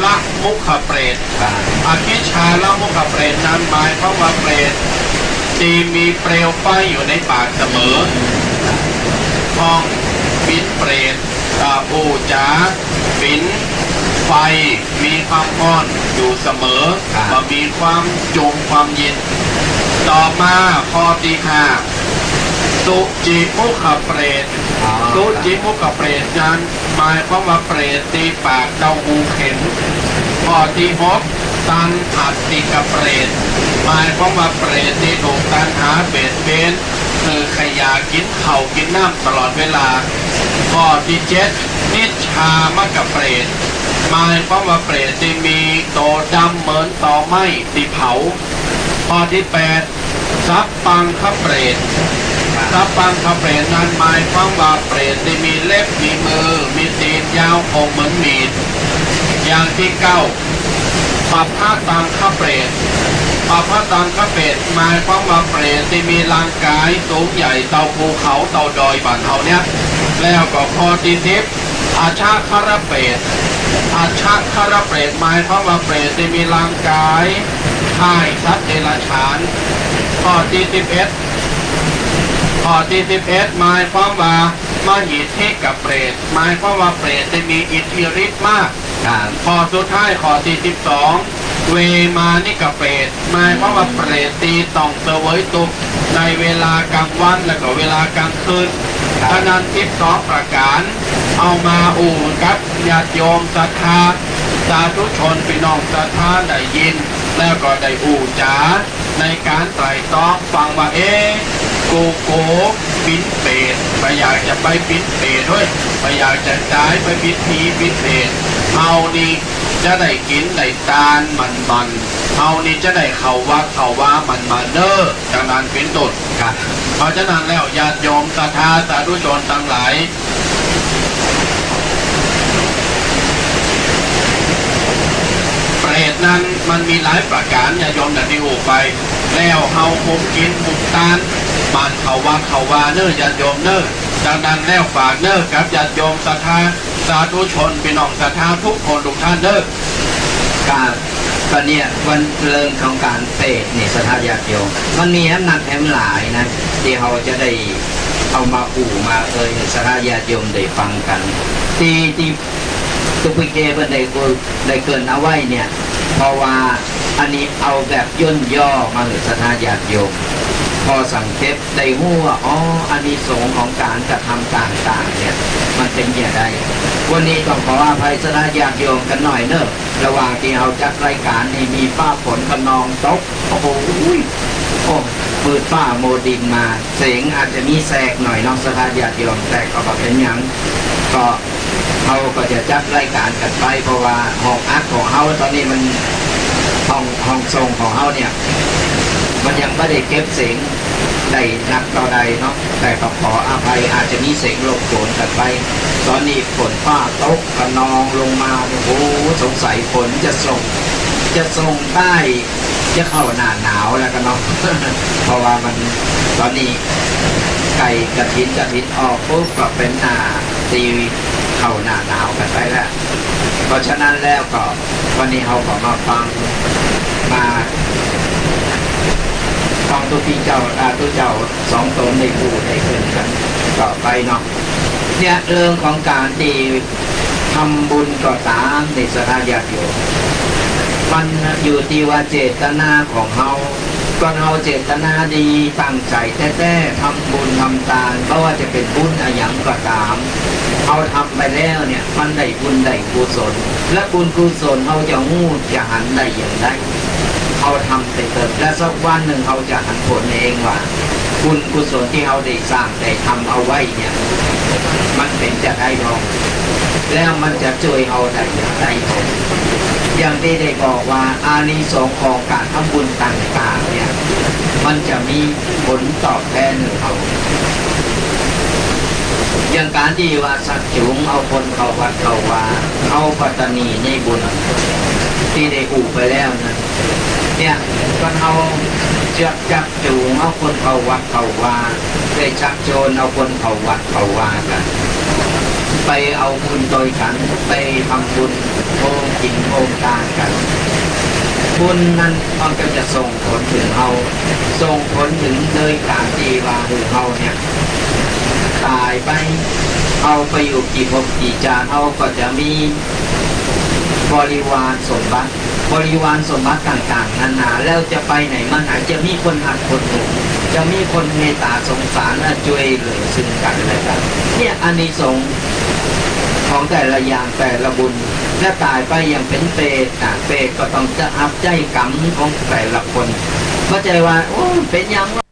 ละมุขเปรต อ่า อคิชาละมุขเปรตนั้นหมายความว่าเปรตตี้มีเปลวไฟอยู่ในปากเสมอ ห้องเป๋นเปรต อ่า อู้จ๋าเป๋นไฟ มีความฮ้อนอยู่เสมอ อ่า บ่มีความจมความเย็น ต่อมาข้อตี้ห้า สุจิมุขเปรต อ๋อ สุจิมุขเปรตนั้นหมายความว่าเปรตตี้ปากเต้าหูเข็ม ข้อตี้หก ตันหัตถิกเปรต หมายความว่าเปรตตี้ถูกตัณหาเบียดเบียน คือใค่อยากกิ๋นข้าวกิ๋นน้ำตลอดเวลา ข้อตี้เจ็ด นิชชามกเปรต หมายความว่าเปรตตี้มีโตดำเหมือนตอไม้ตี้เผา ข้อตี้แปด สัพปังคเปรต สัพปังคเปรตนั้นหมายความว่าเปรตตี้มีเล็บ มีมือ มีตีนยาวคมเหมือนมีด อย่างตี้เก้า ปัพพะตังคเปรต ปัพพะตังคเปรต หมายความว่าเปรตตี้มีร่างก๋ายสูงใหญ่เต้าภูเขาเต้าดอยบ้านเฮาเนี่ย แล้วก็ข้อตี้สิบ อัชชะคระเปรต อัชชะคระเปรต หมายความว่าเปรตตี้มีร่างก๋ายคล้ายสัตว์เดรัจฉาน ข้อตี้สิบเอ็ด ข้อตี้สิบเอ็ด หมายความว่ามหิทธิกเปรต หมายความว่าเปรตตี้มีอิทธิฤทธิ์มาก ครับ ข้อสุดท้ายข้อตี้สิบสอง เวมานิกเปรต หมายความว่าเปรตตี้ต้องเสวยตุ๊กข์ในเวลากลางวันและก็เวลากลางคืน ครับ ฉะนั้นสิบสองประก๋าน เอามาอู้กับญาติโยมศรัทธา สาธุชนปี้น้องศรัทธาได้ยิน แล้วก็ได้อู้จ๋าในก๋านไตร่ตรองฟังว่า เอ๊ะ กูโกปิ๋นเปรต บ่อยากจะไปปิ๋นเปรตเว้ย บ่อยากจะต๋ายไปปิ๋นผีปิ๋นเปรต เฮานี่ จะได้กิ๋นได้ตานหมั่นๆ เฮานี่จะได้เข้าวัดเข้าวาหมั่นๆ เน่อ ดังนั้นเป๋นต้น ครับ เพราะฉะนั้นแล้วญาติโยมศรัทธาสาธุชนตังหลาย เปรตนั้นมันมีหลายประก๋าน ญาติโยมได้อู้ไป แล้วเฮาหุมศีลหุมตาน หมั่นเข้าวัดเข้าวาเน่อ ญาติโยมเน่อ ดังนั้นแล้วฝากเน่อกับญาติโยมศรัทธา สาธุชนปี้น้องศรัทธากู้คนกู้ต้านเน่อ ครับ ตอนเนี้ยวันเรื่องของก๋านเปรตนี่ศรัทธาญาติโยม มันมีแหมนักแหมหลายนะ ตี้เฮาจะได้เอามาอู้มาเอ่ยศรัทธาญาติโยมได้ฟังกั๋น ตี้ ตี้ตุ๊กปิเกเปิ้นได้ ได้เกริ่นเอาไว้เนี่ย เพราะว่าอันนี้เอาแบบย่นย่อมาหื้อศรัทธาญาติโยม พอสังเขปได้ฮู้ว่า อ๋อ อานิสงส์ของก๋านกระทำต่างๆ เนี่ย มันเป๋นอย่างใด วันนี้ต้องขออภัยศรัทธาญาติโยมกั๋นหน่อยเน่อ ระหว่างตี้เฮาจัดรายก๋านนี่มีฟ้าฝนคะนองตก โอ้โห โอ้ มืดฟ้ามัวดินมา เสียงอาจจะมีแทรกหน่อยเนาะศรัทธาญาติโยม แต่ก็บ่เป๋นหยัง ก็ เฮาก็จะจัดรายก๋านกั๋นไป เพราะว่าห้องอัดของเฮาตอนนี้มัน ห้อง ห้องส่งของเฮาเนี่ย มันยังบ่ได้เก็บเสียงได้นักเต้าใดเนาะ แต่ก็ขออภัย อาจจะมีเสียงรบกวนกั๋นไป ตอนนี้ฝนฟ้าตกคะนองลงมา โอ้โห สงสัยฝนจะส่ง จะส่งใต้ จะเข้าหน้าหนาวแล้วกั๋นเนาะ เพราะว่ามัน ตอนนี้ใก้กฐิน กฐินออกปุ๊บก็เป๋นหน้าตี้เข้าหน้าหนาวกั๋นไปแล้ว เพราะฉะนั้นแล้วก็วันนี้เฮาก็มาฟัง มาฟังตุ๊กปิเจ้า อ่า ตุ๊กเจ้าสองต๋นได้อู้ได้เกริ่นกั๋นต่อไปเนาะ เนี่ยเรื่องของก๋านตี้ ทำบุญก็ต๋ามนี่ศรัทธาญาติโยม มันอยู่ตี้ว่าเจตนาของเฮา ก่อนเฮาเจตนาดีตั้งใจ๋แต๊ๆ ทำบุญทำตาน บ่ว่าจะเป๋นบุญอะหยังก็ต๋าม เฮาทำไปแล้วเนี่ย มันได้บุญได้กุศล และบุญกุศลเฮาจะฮู้จะหันได้อย่างใด เฮาทำไปเถิด และสักวันนึ่งเฮาจะหันผลเองว่า บุญกุศลตี้เฮาได้สร้างได้ทำเอาไว้เนี่ย มันเป๋นจะใดบ้าง แล้วมันจะจ้วยเฮาได้อย่างใดบ้าง อย่างตี้ได้บอกว่าอานิสงส์ของก๋านทำบุญต่างๆ เนี่ย มันจะมีผลตอบแทนหื้อเฮา อย่างก๋านตี้ว่าชักจูงเอาคนเข้าวัดเข้าวา เฮาปัตตานีในบุญตี้ได้อู้ไปแล้วนั้น เนี่ย ก่อนเฮาจะชักจูงเอาคนเข้าวัดเข้าวา ได้ชักชวนเอาคนเข้าวัดเข้าวากั๋น ไปเอาบุญตวยกั๋น ไปทำบุญโฮมศีลโฮมตานกั๋น บุญนั้นมันก็จะส่งผลเถิงเฮา ส่งผลเถิงโดยก๋านตี้ว่าหื้อเฮาเนี่ย ต๋ายไป เฮาไปอยู่กี่ภพกี่จาติ เฮาก็จะมีบริวารสมบัติ บริวารสมบัติต่างๆ นานา แล้วจะไปไหนมาไหน จะมีคนฮักคนหวง จะมีคนเมตต๋าสงสารและจ้วยเหลือซึ่งกั๋นและกั๋น เนี่ยอานิสงส์ของแต่ละอย่างแต่ละบุญ และต๋ายไปอย่างเป๋นเปรตน่ะ เปรตก็ต้องจะฮับใจ๊ก๋รรมของแต่ละคน บ่ใจ้ว่า โอ้ เป๋นอย่าง